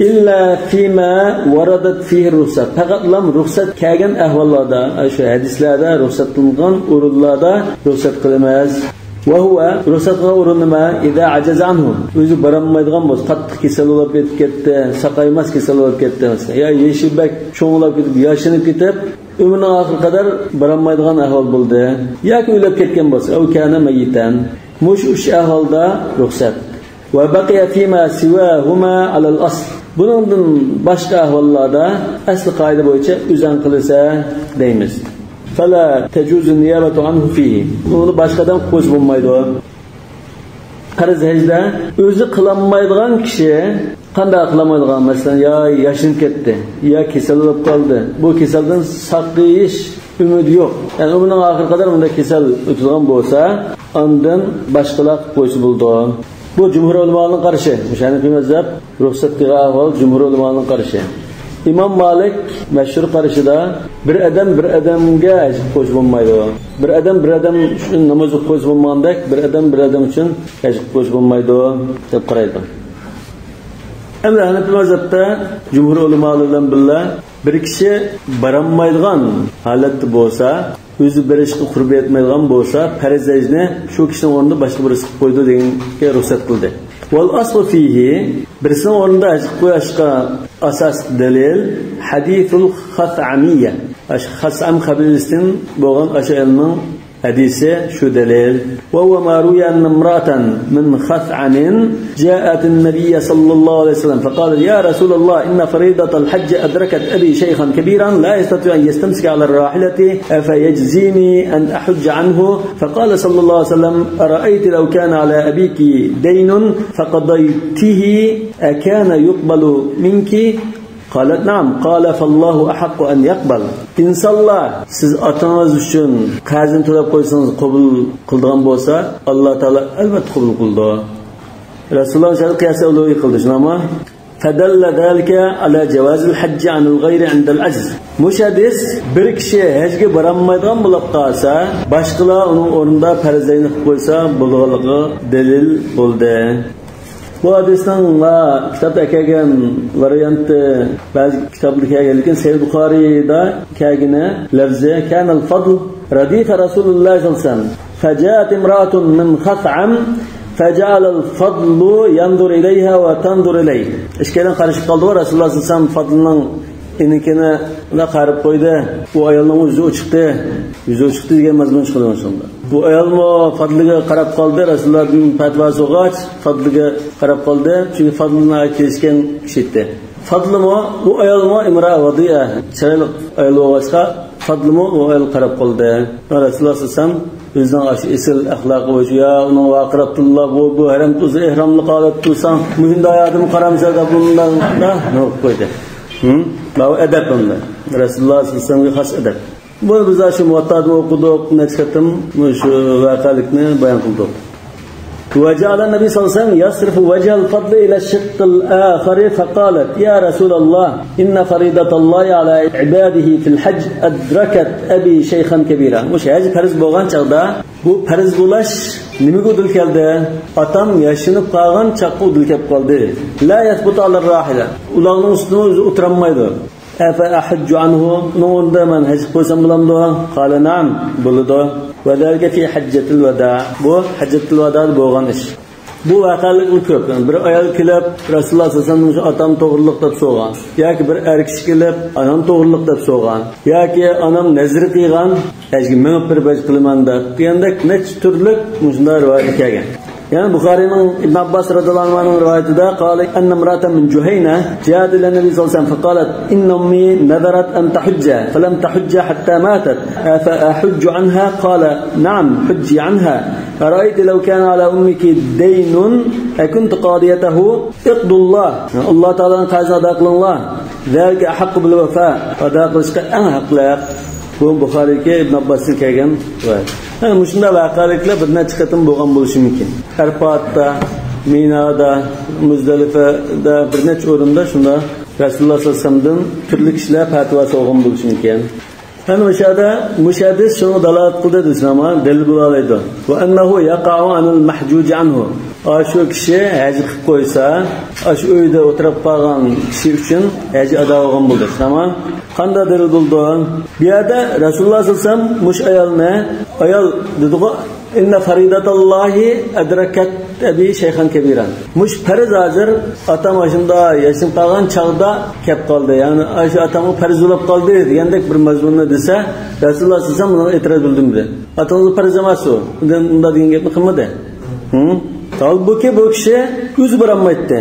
إلا فيما وردت فيه الرخصة. پەقەتلا رۇخسەت كەلگەن ئەھۋاللاردا، شۇ ھەدىسلەردە رۇخسەت قىلىنغان ئورۇنلاردا رۇخسەت قىلىمىز. وهو، رۇخسەت قىلغان ئورۇن نېمە؟ إذا عجز عنه. ئۆزى بارالمايدىغان بولسا، قاتتىق كېسەل بولۇپ كېتىپ كەتتى، ساقايماس كېسەل بولۇپ كەتتى مەسىلەن. يا يېشى بەك چوڭلاپ كېتىپ، ياشىنىپ كېتىپ، ئۆمرىنىڭ ئاخىرىغا قەدەر بارالمايدىغان ئەھۋال بولدى ياكى ئۆلۈپ كەتكەن بولسا، أو كان ميتا. مۇشۇ ئۈچ ئەھۋالدا رۇخسەت. وبقي فيما سواهما على الأصل. بۇنىڭدىن باشقا ئەھۋاللاردا ئەسلى قائىدە بويىچە ئۆزەڭ قىلىسەن دەيمىز. فلا تجوز النيابة عنه فيه. بۇنى باشقا ئادەم قىلىپ قويسا بولمايدۇ. پەرز ھەجدە ئۆزى قىلالمايدىغان كىشى قانداق قىلالمايدىغان؟ مەسىلەن، يا ياشىنىپ كەتتى، يا كېسەل بولۇپ قالدى. بۇ كېسەلدىن ساقىيىش ئۈمىدى يوق. يەنى ئۆمرىنىڭ ئاخىرىغا قەدەر بۇنداق كېسەل ئۆتىدىغان بولسا، ئاندىن باشقىلار قىلىپ قويسا بولىدۇ. بۇ جۇمھۇر ئۆلىمانىڭ قارىشى. مۇشۇ ھەنىفىي مەزھەپ رۇخسەت قىلغان ئەھۋال جۇمھۇر ئۆلىمانىڭ قارىشى. ئىمام مالىك مەشھۇر قارىشىدا بىر ئادەم بىر ئادەمگە ھەج قىلىپ قويسا بولمايدۇ. بىر ئادەم بىر ئادەم ئۈچۈن ناماز ئوقۇپ قويسا بولمىغاندەك، بىر ئادەم بىر ئادەم ئۈچۈن ھەج قىلىپ قويسا بولمايدۇ دەپ قارايدۇ. ئەمدى ھەنەپىي مەزھەپتە جۇمھۇر ئۆلىمالار بىلەن بىللە بىر كىشى بارالمايدىغان ھالەتتە بولسا، ئۆزى بېرىشقا قۇربى يەتمەيدىغان بولسا، پەرز ھەجنى شۇ كىشىنىڭ ئورنىدا باشقا بىرسى قىلىپ قويىدۇ دېگەنگە رۇخسەت قىلدى. والأصل فيه، بىرسىنىڭ ئورنىدا ھەج قىلىپ قويۇشقا ئاساسلىق دەلىل حديث الخثعمية. ئاشۇ خەسئەم قەبىلىسىدىن بولغان ئاشۇ ئايالنىڭ ھەدىسى شۇ دەلىل. وهو ما روي أن امرأة من خثعم جاءت النبي صلى الله عليه وسلم فقالت: يا رسول الله، إن فريضة الحج أدركت أبي شيخا كبيرا لا يستطيع أن يستمسك على الراحلة، أفيجزيني أن أحج عنه؟ فقال صلى الله عليه وسلم: أرأيت لو كان على أبيك دين فقضيته أكان يقبل منك؟ قالت نعم. قال فالله أحق أن يقبل. ئىنسانلار، سىز ئاتىڭىز ئۈچۈن قەرزنى تۆلەپ قويسىڭىز، قوبۇل قىلىدىغان بولسا، ئاللا تائالا ئەلۋەتتە قوبۇل قىلىدۇ. رەسۇلۇللا شۇنداق قىياس ئەۋلىيا قىلدى، شۇنداقمۇ؟ فدل ذلك على جواز الحج عن الغير عند العجز. مۇشۇ ھەدىس بىر كىشى ھەجگە بارالمايدىغان بولۇپ قالسا، باشقىلار ئۇنىڭ ئورنىدا پەرزلەرنى قىلىپ قويسا بولىدىغانلىقىغا دەلىل بولدى. بۇ ھەدىسنىڭ، ھە، كىتابتا كەلگەن ۋارىيانتى، بەزى كىتابلاردا كەلگەن، لېكىن سەھىھ بۇخارىيدا كەلگىنى لەفزى، كان الفضل رديف رسول الله صلى الله عليه وسلم، فجاءت امرأة من خثعم، فجعل الفضل ينظر إليها وتنظر إليه. ئىككىيلەن قارىشىپ قالدىغۇ، رەسۇلۇللا سەللەللاھۇ ئەلەيھى ۋەسەللەم فەدلنىڭ ئىنىكىنى قاراپ قويدى. ئۇ ئايالنىڭ يۈزى ئوچۇقتى. يۈزى ئوچۇقتى دېگەن مەزمۇن چىقىدۇ شۇندا. بۇ ئايالمۇ فەدلىگە قاراپ قالدى، رەسۇلۇللادىن پەتىۋا سورىغاچ، فەدلىگە قاراپ قالدى. چۈنكى فەدلنىڭ كېلىشكەن كىشى ئىدى. فەدلىمۇ، ئۇ ئايالمۇ ئىمرا ۋەدىئە، چىرايلىق ئايال بولغاچقا، فەدلىمۇ ئۇ ئايالغا قاراپ قالدى. رەسۇلۇللا سەللەللاھۇ ئەلەيھى ۋەسەللەم ئۆزىنىڭ ئاشۇ ئېسىل ئەخلاقى بويىچە، يا ئۇنىڭ ۋارقىراپ تۇرلا، بۇ، بۇ ھەرەم تۇزى ئېھراملىق ھالەتتە تۇرساڭ، مۇشۇنداق ئادەم قارامسەن دەپ، بۇنداق، نېمە قىلىپ قويدى. ھە؟ بۇ ئەدەپ ئەمدى. رەسۇلۇللا سەللەللاھۇ ئەلەيھى ۋەسەللەمگە خاس ئەدەپ. بۇ بىز شۇ مۇۋەتتادىن ئوقۇدۇق، نەچچە قېتىم شۇ ۋەقەلىكنى بايان قىلدۇق. وجعل النبي صلى الله عليه وسلم يصرف وجه الفضل إلى الشق الآخر فقالت: يا رسول الله، إن فريضة الله على عباده في الحج أدركت أبي شيخا كبيرا. مۇشۇ ھەج پەرز بولغان چاغدا، بۇ پەرز بولاش نېمىگە ئۇدۇل كەلدى؟ ئاتام ياشىنىپ قالغان چاغقا ئۇدۇل كەپ قالدى. لا يثبت على الراحلة. ئۇلاغنىڭ ئۈستىدە ئۆزى ئولتۇرالمايدۇ. أفأحج عنه؟ ئۇنىڭ ئورنىدا مەن ھەج قىلىپ قويسام بولامدۇ؟ قال نعم، بولىدۇ. وذلك في حجة الوداع. بۇ ھەججەتۇل ۋادادا بولغان ئىش. بۇ ۋەقەلىكلەر كۆپ. يەنى بىر ئايال كېلىپ، رەسۇلۇللا سەللەللاھۇ ئەلەيھى ۋەسەللەمدىن شۇ ئاتام توغرىلىق دەپ سورىغان. ياكى بىر ئەر كىشى كېلىپ، ئانام توغرىلىق دەپ سورىغان. ياكى ئانام نەزىر قىلغان، ھەجگە مېڭىپ بىر ھەج قىلىمەن دەپ. دېگەندەك نەچچە تۈرلۈك مۇشۇنداق رىۋايەت كەلگەن. يەنە بۇخارىنىڭ ئىبن ئابباس رەزىياللاھۇ ئەنھۇنىڭ رىۋايىتىدە، قال أن امرأة من جهينة جاءت إلى النبي صلى الله عليه وسلم فقالت: إن أمي نذرت أن تحج فلم تحج حتى ماتت، أفأحج عنها؟ قال: نعم، حجي عنها. أرأيت لو كان على أمك دين أكنت قاضيته؟ اقضوا الله. ئاللا تائالانىڭ قەرزىنى ئادا قىلىڭلار. ذلك أحق بالوفاء. ئادا قىلىشقا ئەڭ ھەقلىق. بۇ بۇخارىدىكى ئىبن ئابباستىن كەلگەن رىۋايەت. يەنى مۇشۇنداق ۋەقەلىكلەر بىر نەچچە قېتىم بولغان بولۇشى مۇمكىن. ئەرپاتتا، مىنادا، مۇزدەلىفەدە بىر نەچچە ئورۇندا شۇنداق رەسۇلۇللا سەللەللاھۇ ئەلەيھى ۋەسەللەمدىن تۈرلۈك كىشىلەر پەتىۋا سورىغان بولۇشى مۇمكىن. يەنى مۇشۇ يەردە، مۇشۇ ھەدىس شۇنىڭغا دالالەت قىلدى دېسەم، دەلىل بولالايدۇ. وأنه يقع عن المحجوج عنه. ئاشۇ كىشى ھەج قىلىپ قويسا، ئاشۇ ئۆيدە ئولتۇرۇپ قالغان كىشى ئۈچۈن ھەج ئادا بولغان بولدى. تامام. قانداق دەلىل بولىدۇ؟ بۇ يەردە رەسۇلۇللا سەللەللاھۇ ئەلەيھى ۋەسەللەم مۇشۇ ئايالنى، ئايال دېدىغۇ، إن فريضة الله أدركت أبي شيخا كبيرا. مۇشۇ پەرز ھازىر ئاتام ئاشۇنداق ياشىنىپ قالغان چاغدا كەپ قالدى. يەنى ئاشۇ ئاتامغا پەرز بولۇپ قالدى دېگەندەك بىر مەزمۇننى دېسە، رەسۇلۇللا سەللەللاھۇ ئەلەيھى ۋەسەللەم بۇنىڭغا ئېتىراز بىلدۈرمىدى. ئاتىڭىزغا پەرز ئەمەسۇ؟ ئۇنداق دېگەن گەپنى قىلمىدى. ھە؟ ھالبۇكى، بۇ كىشى ئۆزى بارالمايتتى.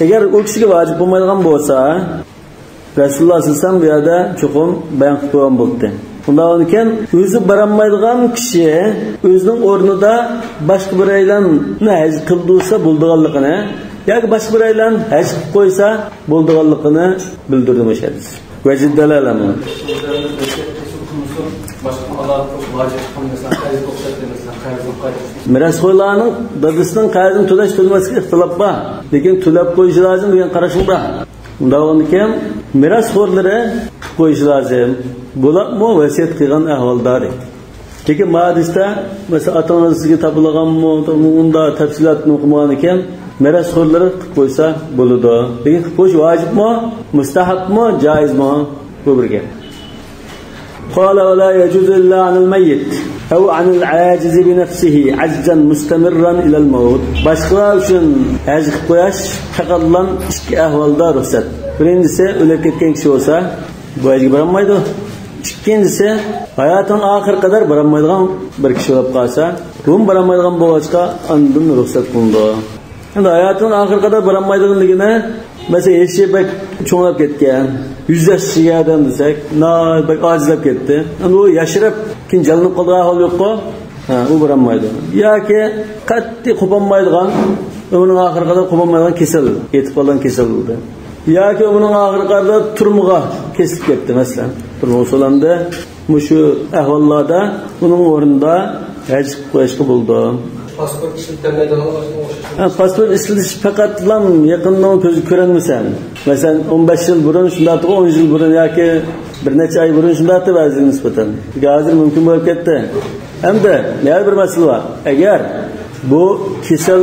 ئەگەر ئۇ كىشىگە ۋاجىپ بولمايدىغان بولسا، رەسۇلۇللا سەللەللاھۇ ئەلەيھى ۋەسەللەم بۇ يەردە چوقۇم بايان قىلىپ قويغان بولاتتى. ئۇنداق بولغانىكەن، ئۆزى بارالمايدىغان كىشى ئۆزىنىڭ ئورنىدا باشقا بىرەيلەننى ھەج قىلدۇرسا بولىدىغانلىقىنى ياكى باشقا بىرەيلەن ھەج قىلىپ قويسا بولىدىغانلىقىنى بىلدۈردى مۇشۇ ھەدىس. ۋەجىددەلەلەمۇ. مىراسخورلارنىڭ دادىسىنىڭ قەرزىنى تۆلەش، تۆلىمەسلىكى ئىختىلاپ بار. لېكىن تۆلەپ قويۇشى لازىم دېگەن قاراشىڭ بار. ئۇنداق بولغاندىكىن، مىراسخورلىرى قىلىپ قويۇشى لازىم. بولۇپمۇ ۋەسىيەت قىلغان ئەھۋالدا دەيدۇ. لېكىن ما ھەدىستە، مەسىلەن، ئاتىڭىز سىزگە تاپىلىغانمۇ، ئۇنداق تەپسىلاتنى ئوقۇمىغان ئىكەن، مىراسخورلىرى قىلىپ قويسا بولىدۇ. لېكىن قىلىپ قويۇش ۋاجىپمۇ، مۇستەھەبمۇ، جائىزمۇ؟ بۇ بىر گەپ. قال ولا يجوز إلا عن الميت أو عن العاجز بنفسه عجزا مستمرا إلى الموت. باشقىلار ئۈچۈن ھەج قىلىپ قويۇش پەقەتلا ئىككى ئەھۋالدا رۇخسەت. بىرىنچىسى، ئۆلۈپ كەتكەن كىشى بولسا، بۇ ھەجگە بارالمايدۇ. ئىككىنچىسى، ھاياتىنىڭ ئاخىرىغا قەدەر بارالمايدىغان بىر كىشى بولۇپ قالسا، بۇمۇ بارالمايدىغان بولغاچقا، ئاندىن رۇخسەت قىلىنىدۇ. ئەمدى ھاياتىنىڭ ئاخىرىغا قەدەر بارالمايدىغان دېگىنى، مەسىلەن، يېشى بەك چوڭلاپ كەتكەن، يۈز ياشقا كەلگەن ئادەم دېسەك، ناھايىتى بەك ئاجىزلاپ كەتتى. ئەمدى ئۇ ياشىرىپ، كېيىن جانلىنىپ قالىدىغان ئەھۋال يوققۇ؟ ھە، ئۇ بارالمايدۇ. ياكى قەتئىي قوپالمايدىغان، ئۆمرىنىڭ ئاخىرىغا قەدەر قوپالمايدىغان كېسەل، يېتىپ قالغان كېسەل بولدى. ياكى ئۆمرىنىڭ ئاخىرىغا قەدەر تۈرمىگە كېسىلىپ كەتتى، مەسىلەن، تۈرمىگە سولانتى. مۇشۇ ئەھۋاللاردا ئۇنىڭ ئورنىدا ھەج قىلىپ قويۇشقا بولىدۇ. پاسپورت ئىشلىتەلمەيدىغانغا ئوخشاش. ھە، پاسپورت ئىشلىتىش پەقەتلا يېقىننىڭ كۆزى كۆرەلمىسەم. مەسىلەن، ئون بەش يىل بۇرۇن شۇنداق، ئون يىل بۇرۇن ياكى بىر نەچچە ئاي بۇرۇن شۇنداق، بەزىگە نىسبەتەن. ھازىر مۇمكىن بولۇپ كەتتى. ھەمدە يەنە بىر مەسىلە بار. ئەگەر بۇ كېسەل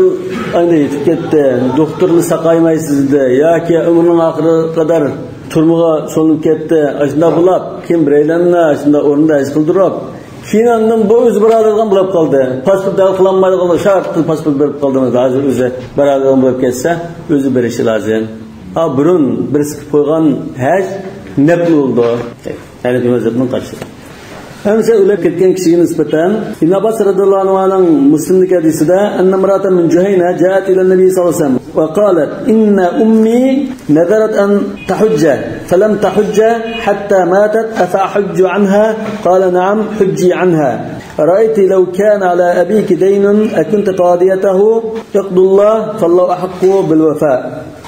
ئايدا يېتىپ كەتتى، دوختۇرلار ساقايماي سىزدى ياكى ئۆمرىنىڭ ئاخىرىغا قەدەر تۈرمىگە سولىنىپ كەتتى، ئاشۇنداق بولۇپ، كېيىن بىرەيلەننى ئاشۇنداق ئورنىدا ھەج قىلدۇرۇپ، كېيىن ئاندىن بۇ ئۆزى بارالىدىغان بولۇپ قالدى. پاسپورت ھەل قىلالمايدىغان، شۇ ئارقىلىق پاسپورت بېرىپ قالدىڭىز، ھازىر ئۆزى بارالىدىغان بولۇپ كەتسە، ئۆزى بېرىشى لازىم. ھا، بۇرۇن بىرسى قىلىپ قويغان ھەج نەپلى بولىدۇ. ھەنەفىي مەزھەپنىڭ قارىشى. ئەمسە ئۆلۈپ كەتكەن كىشىگە نىسبەتەن ئىبن ئابباس رەزىياللاھۇ ئەنھۇنىڭ مۇسلىمدىكى ھەدىسىدە، أن امرأة من جهينة جاءت إلى النبي صلى الله عليه وسلم وقالت: إن أمي نذرت أن تحج فلم تحج حتى ماتت، أفأحج عنها؟ قال: نعم، حجي عنها. أرأيت لو كان على أبيك دين أكنت قاضيته؟ اقض الله، فالله أحق بالوفاء.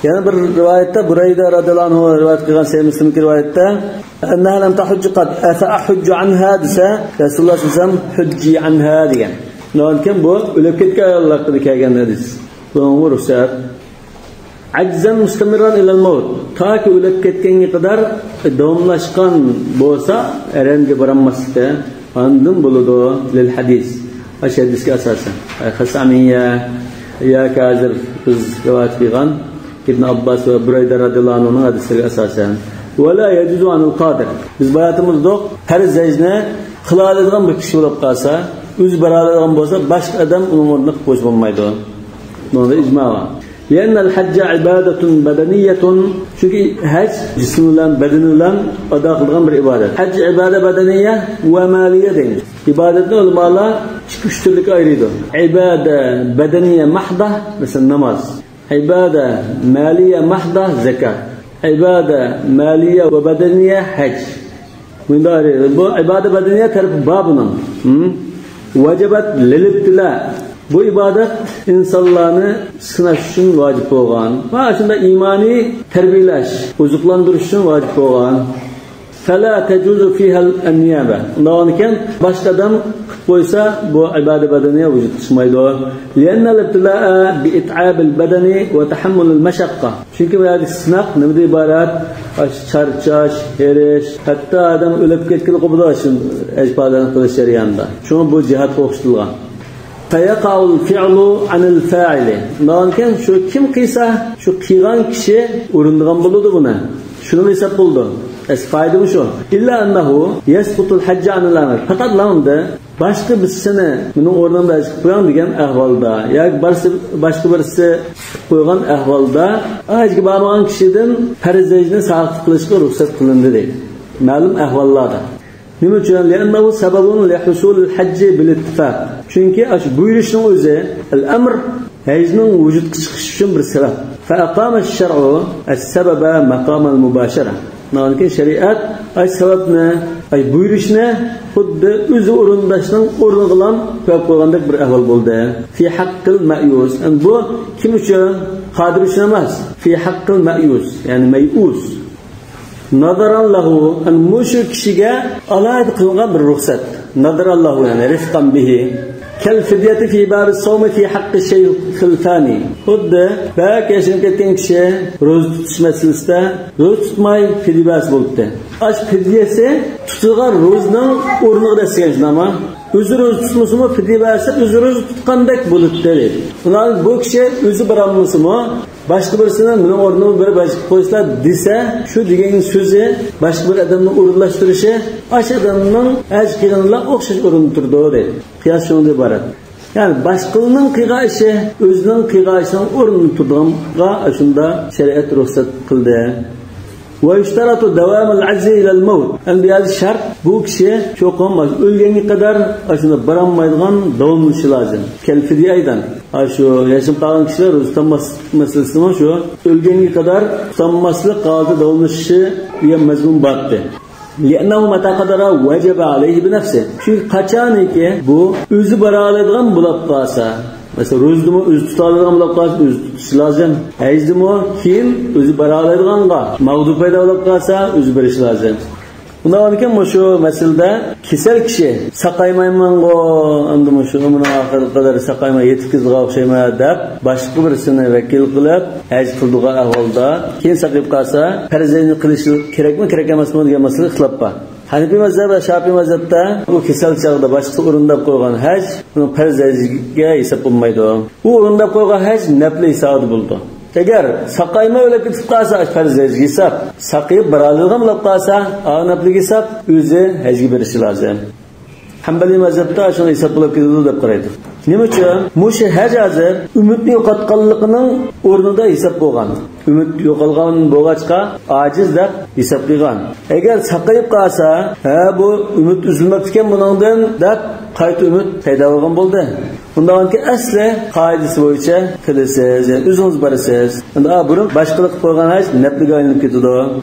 يەنە بىر رىۋايەتتە، بۇرەيدە رەزىياللاھۇ ئەنھۇ رىۋايەت قىلغان سەھىھ مۇسلىمدىكى رىۋايەتتە، أنها لم تحج قط، أفأحج عنها دېسە، رەسۇلۇللاھ سەللەللاھۇ ئەلەيھى ۋەسەللەم حجي عنها دېگەن. نېمىكەن بۇ ئۆلۈپ كەتكەن ئاياللار ھەققىدە كەلگەن ھەدىس. بۇنىڭغا رۇخسەت. عجزا مستمرا إلى الموت. تاكى ئۆلۈپ كەتكەنگە قەدەر داۋاملاشقان بولسا، ھەرەمگە بارالماسلىقى ئاندىن بولىدۇ. للحديث. ئاشۇ ھەدىسكە ئاساسەن. خەسەمىيە ياكى ھازىر بىز رىۋايەت قىلغان ئىبن ئابباس ۋە بۇرەيدە رەزىياللاھۇ ئەنھۇنىڭ ھەدىسلىرىگە ئاساسەن. ولا يجوز عن القادر. بىز باياتىمىزدۇق، پەرز ھەجنى قىلالايدىغان بىر كىشى بولۇپ قالسا، ئۆزى بارالايدىغان بولسا، باشقا ئادەم ئۇنىڭ ئورنىدا قىلىپ قويسا بولمايدۇ. بۇنىڭدا ئىجما بار. لأن الحج عبادة بدنية. چۈنكى ھەج جىسمى بىلەن، بەدىنى بىلەن ئادا قىلىدىغان بىر ئىبادەت. ھەج ئىبادە بەدەنىيە ۋە مالىيە دەيمىز. ئىبادەتنى ئۆلىمالار ئىككى، ئۈچ تۈرلۈككە ئايرىيدۇ. ئىبادە بەدەنىيە مەھدە، مەسىلەن، ناماز. ئىبادە مالىيە مەھدە، زەكات. ئىبادە مالىيە ۋە بەدەنىيە، ھەج. بۇندا بۇ ئىبادە بەدەنىيە تەرىپى بار بۇنىڭ. ھىم؟ ۋەجەبەت لىلىبتىلا. بۇ ئىبادەت ئىنسانلارنى سىناش ئۈچۈن ۋاجىپ بولغان ۋە شۇنداق ئىمانىي تەربىيەلەش، ئوزۇقلاندۇرۇش ئۈچۈن ۋاجىپ بولغان. فلا تجوز فيها النيابة. ئۇنداق بولغاندىكىن باشقا ئادەم قىلىپ قويسا، بۇ ئىبادە بەدەنىيە ۋۇجۇدقا چىقمايدۇ. لأن الابتلاء بإتعاب البدن وتحمل المشقة. چۈنكى بۇ يەردىكى سىناق نېمىدىن ئىبارەت؟ ئاشۇ چارچاش، ھېرىش، ھەتتا ئادەم ئۆلۈپ كەتكىلى قوپىدۇ شۇ ئەجپالارنى قىلىش جەريانىدا. شۇڭا بۇ جىھادقا ئوخشىتىلغان. فيقع الفعل عن الفاعل. ئۇنداقكەن شۇ كىم قىلسا، شۇ قىلغان كىشى ئورۇندىغان بولىدۇ بۇنى. شۇنىڭ ھېساب بولىدۇ. ئەسلى قائىدە شۇ. إلا أنه يسقط الحج عن الأمير. پەقەت لامدا باشقا بىرسىنى مېنىڭ ئورنۇمدا ھەج قىلىپ قويۇڭ دېگەن ئەھۋالدا ياكى بارسا، باشقا بىرسى قىلىپ قويغان ئەھۋالدا ھەجگە بارمىغان كىشىدىن پەرز ھەجنى ساقىت قىلىشقا رۇخسەت قىلىندى دەيدۇ. مەلۇم ئەھۋاللاردا. نېمە ئۈچۈن؟ لأنه سبب لحصول الحج بالاتفاق. چۈنكى ئاشۇ بۇيرۇشنىڭ ئۆزى، الأمر، ھەجنىڭ ۋۇجۇدقا چىقىشى ئۈچۈن بىر سەۋەب. فأقام الشرع السبب مقام المباشرة. ئاندىن كېيىن شەرىئەت ئاي سەۋەبنى، ئاي بۇيرۇشنى خۇددى ئۆزى ئورۇنداشنىڭ ئورنىغىلا قويۇپ قويغاندەك بىر ئەھۋال بولدى. في حق المأيوس. ئەمدى بۇ كىم ئۈچۈن؟ قادىر ئۈچۈن ئەمەس. في حق المأيوس، يەنى مەيئۇس. نظرا له، يەنى مۇشۇ كىشىگە ئالاھىدە قىلىنغان بىر رۇخسەت. نظرا له، يەنى رفقا به. كالفدية في باب الصوم في حق الشيخ الفاني. خۇددى بەك ياشىنىپ كەتكەن كىشى روزا تۇتۇش مەسىلىسىدە روزا تۇتماي فىدىيە بەرسە بولۇپتۇ. ئاش فىدىيەسى تۇتۇلغان روزىنىڭ ئورنىغا دەسسىگەن شۇنداقمۇ؟ ئۆزى روزا تۇتمىسىمۇ فىدىيە بەرسە ئۆزى روزا تۇتقاندەك بولۇپتۇ دەيدۇ. ئۇنىڭ بۇ كىشى ئۆزى بارالمىسىمۇ، باشقا بىرسىنى مېنىڭ ئورنۇمغا بېرىپ ھەج قىلىپ قويسىلا دېسە، شۇ دېگەن سۆزى باشقا بىر ئادەمنى ئورۇنلاشتۇرۇشى ئاشۇ ئادەمنىڭ ھەج قىلغىنىلا ئوخشاش ئورۇندا تۇرىدۇ دەيدۇ. قىياس شۇنىڭدىن ئىبارەت. يەنى باشقىلارنىڭ قىلغان ئىشى ئۆزىنىڭ قىلغان ئىشىنىڭ ئورنىدا تۇرىدىغانغا ئاشۇنداق شەرىئەت رۇخسەت قىلدى. ويشترط دوام العجز إلى الموت. ئەمدى بۇ يەردە شەرت، بۇ كىشى چوقۇم ئۆلگەنگە قەدەر ئاشۇنداق بارالمايدىغان، داۋاملىشى لازىم. كالفدية أيضا. ئاشۇ ياشىنىپ قالغان كىشىلەر روزا تۇتالماسلىق مەسىلىسىمۇ شۇ. ئۆلگەنگە قەدەر تۇتالماسلىق ھالىتى داۋاملىشىشى دېگەن مەزمۇن بار ئىدى. لأنه متى قدر وجب عليه بنفسه. چۈنكى قاچانكى بۇ ئۆزى بارالايدىغان بولۇپ قالسا، مەسىلەن، روزىدىمۇ ئۆزى تۇتالايدىغان بولۇپ قالسا، ئۆزى تۇتۇشى لازىم. ھەجدىمۇ كېيىن ئۆزى بارالايدىغانغا، مەغدۇر پەيدا بولۇپ قالسا، ئۆزى بېرىشى لازىم. ئۇنداق بولغاندىكىن مۇشۇ مەسىلىدە كېسەل كىشى ساقايمايمەنغۇ، ئەمدى مۇشۇ ئۆمرۈمنىڭ ئاخىرىغا قەدەر ساقايماي يېتىپ كېتىدىغان ئوخشايمەن دەپ، باشقا بىرسىنى ۋەكىل قىلىپ ھەج قىلىدىغان ئەھۋالدا كېيىن ساقىيىپ قالسا، پەرز ھەجنى قىلىشى كېرەكمۇ، كېرەك ئەمەسمۇ دېگەن مەسىلىدە ئىختىلاپ بار. ھەنىفىي مەزھەپ ۋە شاپىي مەزھەپتە بۇ كېسەل چاغدا باشقىسى ئورۇنداپ قويغان ھەج ئۇنىڭ پەرز ھەجگە ھېساب بولمايدۇ. ئۇ ئورۇنداپ قويغان ھەج نەپلى ھېسابىدا بولىدۇ. ئەگەر ساقايماي ئۆلۈپ كېتىپ قالسا، پەرز ھەجگە ھېساب، ساقىيىپ بارالىدىغان بولۇپ قالسا، ئا نەپلىگە ھېساب، ئۆزى ھەجگە بېرىشى لازىم. ھەمبەلىي مەزھەپتە شۇنى ھېساب بولۇپ كېتىدۇ دەپ قارايدۇ. نېمە ئۈچۈن؟ مۇشۇ ھەج ھازىر ئۈمىدنى يوقاتقانلىقىنىڭ ئورنىدا ھېساب بولغان. ئۈمىد يوقالغان بولغاچقا، ئاجىز دەپ ھېساب قىلغان. ئەگەر ساقىيىپ قالسا، ھە، بۇ ئۈمىد ئۈزۈلمەپتىكەن بۇنىڭدىن دەپ، قايتا ئۈمىد پەيدا بولغان بولدى. ئۇنداقكى ئەسلى قائىدىسى بويىچە قىلىسىز، يەنى ئۆزىڭىز بارىسىز. ئەمدى ئا بۇرۇن باشقىلار قىلىپ قويغان ھەج نەپلىگە ئايلىنىپ كېتىدۇ.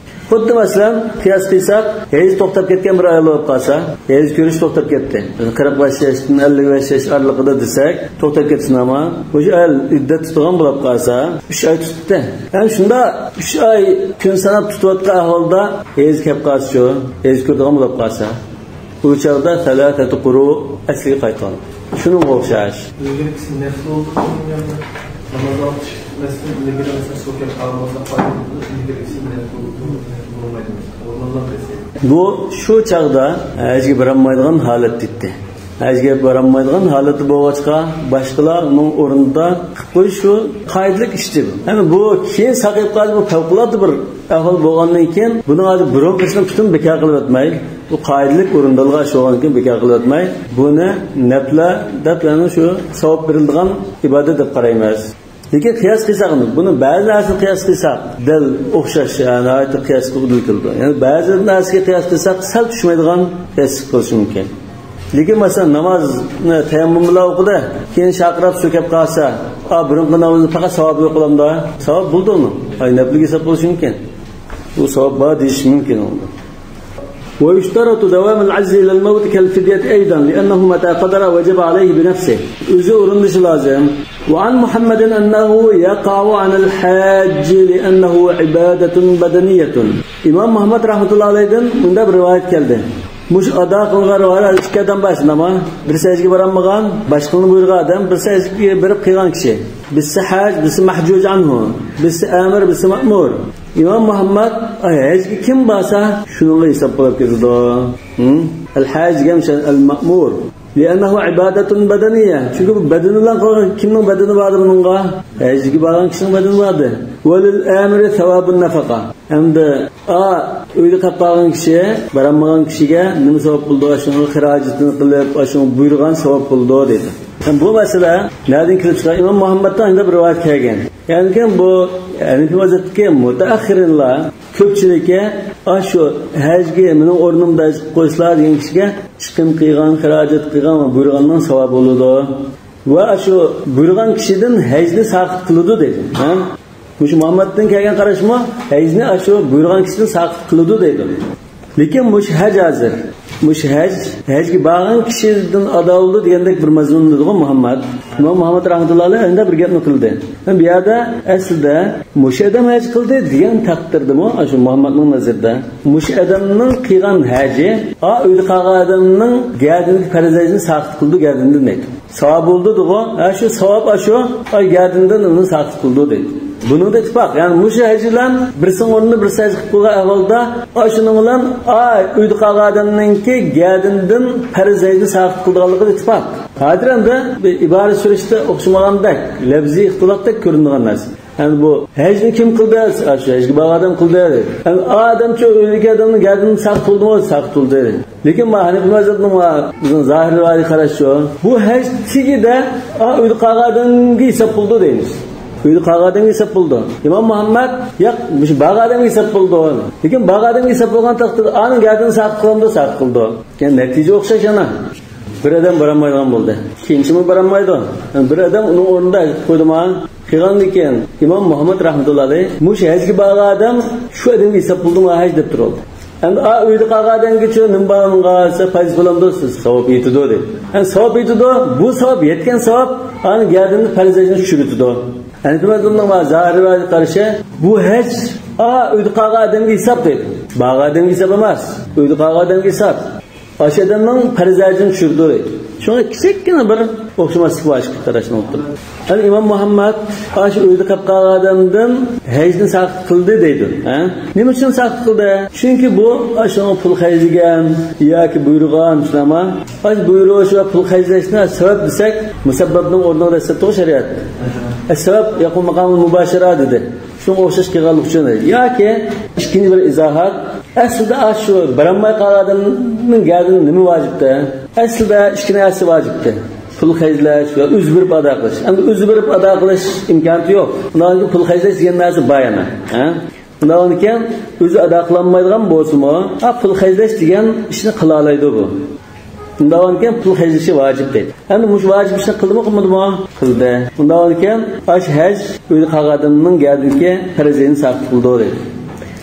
خۇددى مەسىلەن، قىياس قىلساق، ھەيز توختاپ كەتكەن بىر ئايال بولۇپ قالسا، ھەيز كۆرۈش توختاپ كەتتى. قىرىق بەش ياشتىن ئەللىك بەش ياش ئارىلىقىدا دېسەك، توختاپ كەتسە ناما، مۇشۇ ئايال ئىددەت تۇتىدىغان بولۇپ قالسا، ئۈچ ئاي تۇتۇپتۇ. يەنى شۇنداق ئۈچ ئاي كۈن ساناپ تۇتۇۋاتقان ئەھۋالدا ھەيز كەپ قالسىچۇ، ھەيز كۆرىدىغان بولۇپ قالسا، بۇ چاغدا سەلاسەتۇ قۇرۇ ئەسلىگە قايتقان. شۇنىڭغا ئوخشاش. ئىلگىرىكىسى نەپلى بولدى، ناماز ئوقۇش مەسىلىسى ئىلگىرى مەسىلەن سۇ كەپ قالمىسا، ئىلگىرىكىسى نەپلى بولدى، نەپلى بولمايدۇ. ئورۇنلار بەسلەيدۇ. بۇ شۇ چاغدا ھەجگە بارالمايدىغان ھالەت دېدى. ھەجگە بارالمايدىغان ھالەتتە بولغاچقا، باشقىلار ئۇنىڭ ئورنىدا قىلىپ قويۇش شۇ قائىدىلىك ئىشتى. يەنى بۇ كېيىن ساقىيىپ قالدى، بۇ پەۋقۇلئاددە بىر ئەھۋال بولغاندىن كېيىن، بۇنىڭ ھازىر بۇرۇنقى ئىشنى پۈتۈن بىكار قىلىۋەتمەي، بۇ قائىدىلىك ئورۇندالغان ئىش بولغاندىن كېيىن بىكار قىلىۋەتمەي، بۇنى نەپلە دەپ، يەنى شۇ ساۋاب بېرىلىدىغان ئىبادەت دەپ قارايمىز. لېكىن قىياس قىلساق، بۇنى بەزى نەرسىگە قىياس قىلساق، دەل ئوخشاش، يەنى ناھايىتى قىياس قىلغىلى كېلىدۇ. يەنى بەزى نەرسىگە قىياس قىلساق، سەل چۈشمەيدىغان قىياس قىلىشى مۇمكىن. لېكىن، مەسىلەن، نامازنى تەيەممۇم بىلەن ئوقۇدى، كېيىن شارقىراپ سۇ كەپ قالسا، ئا، بۇرۇنقى نامازنى پەقەت ساۋابى يوق بولامدا؟ ساۋاب بولىدۇ ئۇنىڭ. ئاي، نەپلىگە ھېساب بولۇشى مۇمكىن. بۇ ساۋاب بار دېيىش مۇمكىن ئۇنىڭدا. ويشترط دوام العجز إلى الموت كالفدية أيضا، لأنه متى قدر وجب عليه بنفسه. ئۆزى ئورۇندىشى لازىم. وعن محمد أنه يقع عن الحاج لأنه عبادة بدنية. ئىمام مۇھەممەد رەھمەتۇللا ئەلەيھىدىن مۇنداق بىر رىۋايەت كەلدى. مۇشۇ ئادا قىلغان رىۋايەت، ئىككى ئادەم بار شۇنداقمۇ؟ بىرسى ھەجگە بارالمىغان، باشقىلارنى بۇيرۇغان ئادەم، بىرسى ھەجگە بېرىپ قىلغان كىشى. بىرسى ھاج، بىرسى مەھجۇج ئەنھۇ، بىرسى ئامىر، بىرسى مەئمۇر. ئىمام مۇھەممەد، ئاي، ھەجگە كىم بارسا، شۇنىڭغا ھېساب بولۇپ كېتىدۇ. ھىم؟ ئەل ھاج دېگەن شۇ ئەل مەئمۇر. لأنه عبادة بدنية. چۈنكى بۇ بەدىنى بىلەن قىلغان، كىمنىڭ بەدىنى باردى بۇنىڭغا؟ ھەجگە بارغان كىشىنىڭ بەدىنى باردى. ولللامر ثواب النفقة. ئەمدى، ئا، ئۆيدە قېلىپ قالغان كىشى، بارالمىغان كىشىگە نېمە ساۋاب بولىدۇ؟ ئاشۇنىڭ خىراجىتىنى قىلىپ، ئاشۇنىڭ بۇيرۇغان ساۋاب بولىدۇ، دېدى. ھەم بۇ مەسىلە نەدىن كېلىپ چىققان؟ ئىمام مۇھەممەدتىن شۇنداق بىر رىۋايەت كەلگەن. يەنى بۇ ھەنىفىي مەزھەپتىكى مۇتەئەخخىرىنلار كۆپچىلىكى، ئاشۇ ھەجگە مېنىڭ ئورنۇمدا ھەج قىلىپ قويسىلا دېگەن كىشىگە چىقىم قىلغان، خىراجەت قىلغان ۋە بۇيرۇغاننىڭ ساۋابى بولىدۇ. ۋە ئاشۇ بۇيرۇغان كىشىدىن ھەجنى ساقىت قىلىدۇ دەيدۇ. ھە؟ مۇشۇ مۇھەممەدتىن كەلگەن قاراشمۇ ھەجنى ئاشۇ بۇيرۇغان كىشىدىن ساقىت قىلىدۇ دەيدۇ. لېكىن مۇشۇ ھەج ھازىر، مۇشۇ ھەج، ھەجگە بارغان كىشىدىن ئادا بولىدۇ دېگەندەك بىر مەزمۇن دېدىغۇ مۇھەممەد. ئىمام مۇھەممەد رەھمەتۇللا ئەلەيھ ئەندە بىر گەپنى قىلدى. بۇ يەردە ئەسلىدە مۇشۇ ئادەم ھەج قىلدى دېگەن تەقدىردىمۇ، ئاشۇ مۇھەممەدنىڭ نەزىرىدە مۇشۇ ئادەمنىڭ قىلغان ھەجى، ئا، ئۆيدە قالغان ئادەمنىڭ گەدىنىدىكى پەرز ھەجنى ساقىت قىلىدۇ گەدىنىدىن دەيدۇ. ساۋاب بولدى دېغۇ. ھە، شۇ ساۋاب ئاشۇ، ئاي، گەدىنىدىن ئۇنى ساقىت قىلىدۇ دەيدۇ. بۇنىڭدا ئىتتىپاق. يەنى مۇشۇ ھەج بىلەن بىرسىنىڭ ئورنىدا بىرسى ھەج قىلىپ قويغان ئەھۋالدا، ئاشۇنىڭ بىلەن، ئاي، ئۆيدە قالغان ئادەمنىڭكى گەدىنىدىن پەرز ھەجنى ساقىت قىلىدىغانلىقىدا ئىتتىپاق. ھازىر ئەمدى بىر ئىبارە سۈرۈشتە ئوخشىمىغاندەك، لەپزىي ئىختىلاپتەك كۆرۈنىدىغان نەرسە. ئەمدى بۇ ھەجنى كىم قىلدى؟ ئاشۇ ھەجگە بارغان ئادەم قىلدى. ئەمدى ئادەمچۇ ئۆيدىكى ئادەمنىڭ گەدىنى ساقىت قىلدىمۇ؟ ساقىت قىلدى. لېكىن ما ھەنىفىي مەزھەپنىڭ ما بىزنىڭ زاھىر رىۋايىتىگە قاراشچۇ، بۇ ھەج تېگىدە، ئا، ئۆيدە قالغان ئادەمگە ھېساب بولىدۇ دەيمىز. ئۆيدە قالغان ئادەمگە ھېساب بولىدۇ. ئىمام مۇھەممەد، ياق، مۇشۇ بارغان ئادەمگە ھېساب بولىدۇ. لېكىن بارغان ئادەمگە ھېساب بولغان تەقدىردە ئانىڭ گەدىنىنى ساقىت قىلامدۇ؟ ساقىت قىلىدۇ. يەنى نەتىجە ئوخشاش ئەنە. بىر ئادەم بارالمايدىغان بولدى. كېيىنچىمۇ بارالمايدۇ. يەنى بىر ئادەم ئۇنىڭ ئورنىدا ھەج قىلىپ قويدىما؟ قىلغاندىن كېيىن ئىمام مۇھەممەد رەھمەتۇللا ئەلەيھ، مۇشۇ ھەجگە بارغان ئادەم شۇ ئادەمگە ھېساب بولدىما ھەج دەپ تۇرۇۋالدى. ئەمدى ئا ئۆيدە قالغان ئادەمگىچۇ نېمە بارغانغا دېسە پايدىسى بولامدۇ؟ سىز ساۋاب يېتىدۇ دەيدۇ. يەنى ساۋاب يېتىدۇ، بۇ ساۋاب يەتكەن ساۋاب ئانا گەدىنىدىن پەرز ھەجنى چۈشۈرۈۋېتىدۇ. ھەنىفىي مەزھەپنىڭ ۋە زاھىرىي رىۋايەتكە قارىشى، بۇ ھەج، ئا، ئۆيدە قالغان ئادەمگە ھېساب دەيدۇ. بارغان ئادەمگە ھېساب ئەمەس. ئۆيدە قالغان ئادەمگە ھېساب. ئاشۇ ئادەمنىڭ پەرز ھەجىنى چۈشۈردى دەيدۇ. شۇڭا كىچىككىنە بىر ئوخشىماسلىق بار ئىككى قاراشنىڭ ئوتتۇرىدا. يەنى ئىمام مۇھەممەد ئاشۇ ئۆيدە قېلىپ قالغان ئادەمدىن ھەجنى ساقىت قىلدى دەيدۇ. ھە؟ نېمە ئۈچۈن ساقىت قىلدى؟ چۈنكى بۇ ئاشۇنىڭ پۇل خەجلىگەن ياكى بۇيرۇغان، شۇنداقمۇ؟ ئاشۇ بۇيرۇش ۋە پۇل خەجلەشنى سەۋەب دېسەك، مۇسەببەپنىڭ ئورنىغا دەسسەپتىغۇ شەرىئەت. ئە، سەۋەب يەقۇم ماقامىل مۇباشىرە دېدى. شۇنىڭغا ئوخشاش قىلغانلىقى ئۈچۈن. ياكى ئىككىنچى بىر ئىزاھات، ئەسلىدە ئاشۇ بارالماي قالغان ئادەمنىڭ گەدىنىگە نېمە ۋاجىپتى؟ ئەسلىدە ئىككى نەرسە ۋاجىپتى. پۇل خەجلەش ۋە ئۆزى بېرىپ ئادا قىلىش. ئەمدى ئۆزى بېرىپ ئادا قىلىش ئىمكانىيىتى يوق. ئۇنىڭدىن كېيىن پۇل خەجلەش دېگەن نەرسە بار يەنە. ھە؟ ئۇنداقتىن كېيىن ئۆزى ئادا قىلالمايدىغان بولسىمۇ، ھا، پۇل خەجلەش دېگەن ئىشنى قىلالايدۇ بۇ. ئۇنداقتىن كېيىن پۇل خەجلىشى ۋاجىپ دەيدۇ. ئەمدى مۇشۇ ۋاجىپ ئىشنى قىلدىمۇ، قىلمىدىمۇ؟ قىلدى. ئۇنداقتىن كېيىن ئاشۇ ھەج ئۆيدە قالغان ئادەمنىڭ گەدىنىدىكى پەرزىنى ساقىت قىلىدۇ دەيدۇ.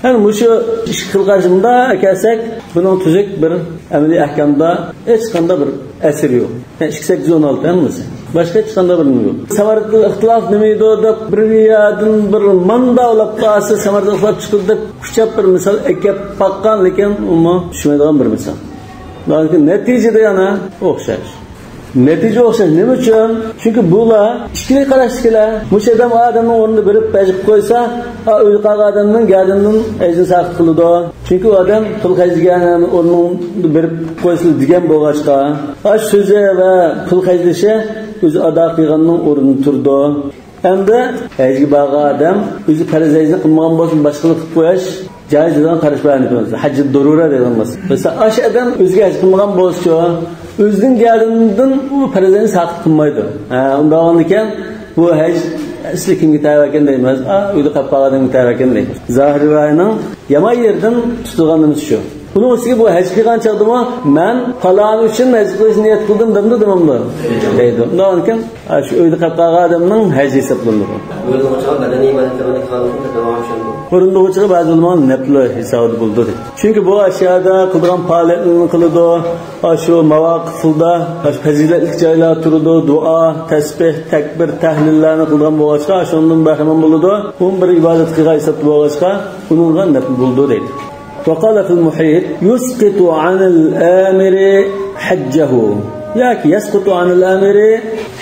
يەنى مۇشۇ ئىككى خىل قاراشنى مۇنداق كەلسەك، بۇنىڭ تۈزۈك بىر ئەمەلىي ئەھكامدا ھېچقانداق بىر ئەسىرى يوق. يەنى ئىككى سەككىز ئون ئالتە ھەممىسى. باشقا ھېچقانداق بىر نېمە يوق. سەمەرىدىل ئىختىلاف نېمە ئىدى دەپ بىر يەردىن بىر ماندا ئۇلاپ قالسا، سەمەرىدىل ئىختىلاپ چىقىدۇ دەپ كۈچەپ بىر مىسال ئەكەپ باققان، لېكىن ئۇمۇ چۈشمەيدىغان بىر مىسال. لېكىن نەتىجىدە يەنە ئوخشاش. نەتىجە ئوخشاش. نېمە ئۈچۈن؟ چۈنكى بۇلار ئىككىلى قاراشتىكىلەر. مۇشۇ ئادەم ئادەمنىڭ ئورنىدا بېرىپ ھەج قىلىپ قويسا، ئا، ئۆيدە قالغان ئادەمنىڭ گەدىنىدىن ھەجنى ساقىت قىلىدۇ. چۈنكى ئۇ ئادەم پۇل خەجلىگەن ئورنىنى بېرىپ قويسىلا دېگەن بولغاچقا، ئاشۇ سۆزى ۋە پۇل خەجلىشى ئۆزى ئادا قىلغاننىڭ ئورنىدا تۇرىدۇ. ئەمدى ھەجگە بارغان ئادەم ئۆزى پەرز ھەجنى قىلمىغان بولسا، باشقىلار قىلىپ قويۇش جايىز دېگەن قاراش بار. ھەججى دۇرۇرە دېگەن بولسا، مەسىلەن، ئاشۇ ئادەم ئۆزىگە ھەج قىلمىغان بولسىچۇ، ئۆزىنىڭ گەدىنىدىن ئۇ پەرز ھەجنى ساقىت قىلمايدۇ. ھە، ئۇنداق بولغاندىكىن بۇ ھەج ئەسلى كىمگە تەۋە ئىكەن دەيمىز؟ ئا، ئۆيدە قېلىپ قالغان ئادەمگە تەۋە ئىكەن دەيمىز. زاھىر رىۋايىنىڭ يامان يېرىدىن تۇتىدىغان نېمىسى شۇ. بۇنىڭ ئۈستىگە بۇ ھەج قىلغان چاغدىمۇ، مەن پالان ئۈچۈن ھەج قىلىش نىيەت قىلدىم دەمدۇ، دېمەمدۇ؟ دەيدۇ. ئۇنداق ئىكەن، ئاشۇ ئۆيدە قېلىپ قالغان ئادەمنىڭ ھەجى ھېسابلىنىدۇ. بۇيرۇلغۇچىغا بەدەنىي ئىبادەتلەرنى قىلغانلىقتىن داۋام ئىشلىنىدۇ. بۇيرۇلغۇچىغا بەزى ئۇلىمانىڭ نەپلى ھېسابىدا بولىدۇ دەيدۇ. چۈنكى بۇ ئاشيادا قىلىدىغان پائالىيەتلەرنى قىلىدۇ. ئاشۇ ماۋاقىفلاردا، ئاشۇ پەزىلەتلىك جايلار تۇرىدۇ، دۇئا، تەسبىھ، تەكبىر، تەھلىللەرنى قىلىدىغان بولغاچقا، شۇنىڭدىن بەھرىمەن بولىدۇ. ئۇمۇ بىر ئىبادەت قىلغان ھېسابتا بولغاچقا، ئۇنىڭغا نەپلى بولىدۇ دەيدۇ. وقال في المحيط: يسقط عن الآمر حجه. ياكى يسقط عن الآمر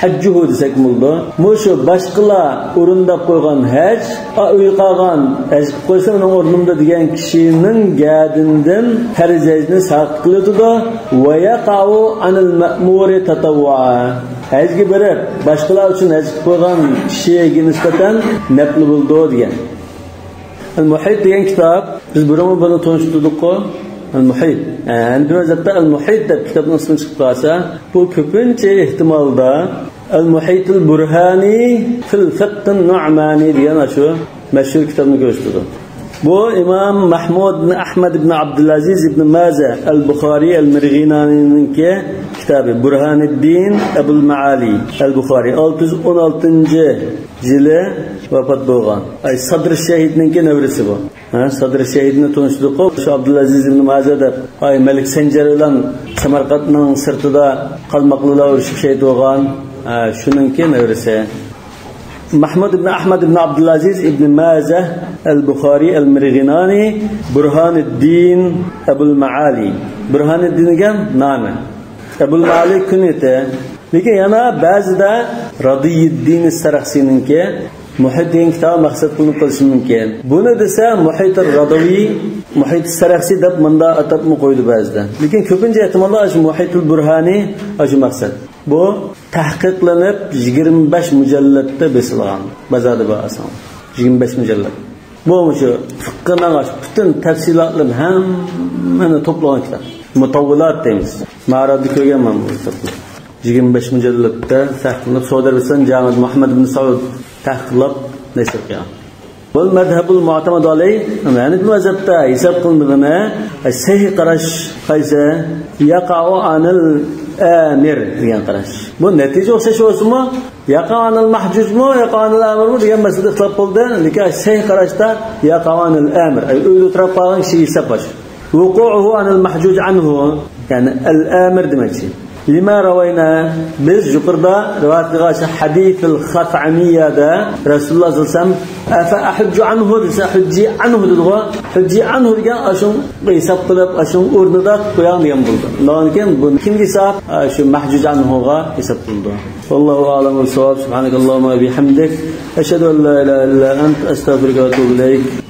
حجه دېسەكمۇ بولىدۇ. مۇشۇ باشقىلار ئورۇنداپ قويغان ھەج، ئا، ئۆيگە قالغان ھەج قىلىپ قويسا مېنىڭ ئورنۇمدا دېگەن كىشىنىڭ گەدىنىدىن پەرز ھەجنى ساقىت قىلىۋېتىدۇ. ويقع عن المأمور تطوعا. ھەجگە بېرىپ، باشقىلار ئۈچۈن ھەج قىلىپ قويغان كىشىگە نىسبەتەن نەپلى بولىدۇ دېگەن. ئەل مۇھىت دېگەن كىتاب، بىز بۇرۇنمۇ بۇنى تونۇشتۇردۇققۇ. ئەل مۇھىت. ئەمدى بىر ھازىردا ئەل مۇھىت دەپ كىتابنىڭ ئىسمى چىقىپ قالسا، بۇ كۆپىنچە ئېھتىمالدا ئەل مۇھىتۇل بۇرھانى فىل فىققىن نۇئمانى دېگەن ئاشۇ مەشھۇر كىتابنى كۆرسىتىدۇ. بۇ ئىمام مەھمۇد ئىبن ئەھمەد ئىبن ئابدۇلئەزىز ئىبن مازە ئەل بۇخارى ئەل مىرغىنانىنىڭكى كىتابى، بۇرھانىددىن ئەبۇل مائالى ئەل بۇخارى، ئالتە يۈز ئون ئالتىنچى يىلى ۋاپات بولغان. ئاي، سادر شەھىدنىڭكى نەۋرىسى بۇ. ھە، سادر شەھىدنى تونۇشتۇرۇققۇ، شۇ ئابدۇلئەزىز ئىبن مازە دەپ، ئاي، مەلىك سەنجەر بىلەن سەمەرقەنتنىڭ سىرتىدا قالماقلىلار ئۇرۇشۇپ شەھىد بولغان. ھە، شۇنىڭكى نەۋرىسى. مەھمۇد ئىبن ئەھمەد ئىبن ئابدۇلئەزىز ئىبن مازە ئەل بۇخارى ئەل مىرغىنانى، بۇرھانىددىن ئەبۇل مائالى. بۇرھانىددىن دېگەن نامى. ئەبۇل مائالى كۈنيىتى. لېكىن يەنە بەزىدە رادىيىددىن سەرەخسىنىڭكى مۇھىت دېگەن كىتابى مەقسەت قىلىنىپ قېلىشى مۇمكىن. بۇنى دېسە مۇھىت رادىۋى، مۇھىت سەرەخسى دەپ مۇنداق ئاتاپمۇ قويىدۇ بەزىدە. لېكىن كۆپىنچە ئېھتىمالدا ئاشۇ مۇھىتۇل بۇرھانى ئاشۇ مەقسەت. بۇ تەھقىقلىنىپ يىگىرمە بەش مۇجەللەتتە بېسىلغان. بازاردا بار ئاسان. يىگىرمە بەش مۇجەللەت. بۇ مۇشۇ فىققىنىڭ پۈتۈن تەپسىلاتلىرىنى ھەممىنى توپلىغان كىتاب. مۇتەۋۋىلات دەيمىز. مائارىبدا كۆرگەنمەن بۇ كىتابنى. يىگىرمە بەش مۇجەللەتتە تەھقىقلىنىپ، سەئۇدى ئەرەبىستان جامىئەتى مۇھەممەد ئىبن سەئۇد تەھقىقلاپ نەشر قىلغان. ۋەل مەزھەبۇل مۇئتەمەدۇ ئەلەيھ، ھەنەفىي مەزھەبتە ھېساب قىلىنىدىغىنى، سەھىھ قاراش قايسى؟ يقع عن الآمر دېگەن قاراش. بۇ نەتىجە ئوخشاش بولسىمۇ، يقع عن المحجوجمۇ، يقع عن الآمرمۇ دېگەن مەسىلىدە ئىختىلاپ بولدى. لېكىن سەھىھ قاراشتا يقع عن الآمر، ئەي، ئۆيدە ئولتۇرۇپ قالغان كىشى ھېسابلاش. وقوعه عن المحجوج عنه، يەنى الآمر دېمەكچى. لما روينا، بىز يۇقىرىدا رىۋايەت قىلغان شۇ ھەدىسىل خەسئەمىيەدە رەسۇلۇللاھ سەللەللاھۇ ئەلەيھى ۋەسەللەم، ئەفە ئەھۇججۇ ئەنھۇ دېسە، ھۇججى ئەنھۇ دېدىغۇ. ھۇججى ئەنھۇ دېگەن ئاشۇنى ھېساب قىلىپ، ئاشۇنىڭ ئورنىدا قوياڭ دېگەن بولىدۇ. ئۇندىن كېيىن بۇنى كىمگە ھېساب؟ شۇ مەھجۇج ئەنھۇغا ھېساب قىلىدۇ. والله أعلم بالصواب. سبحانك اللهم وبحمدك، أشهد أن لا إله إلا أنت، أستغفرك وأتوب إليك.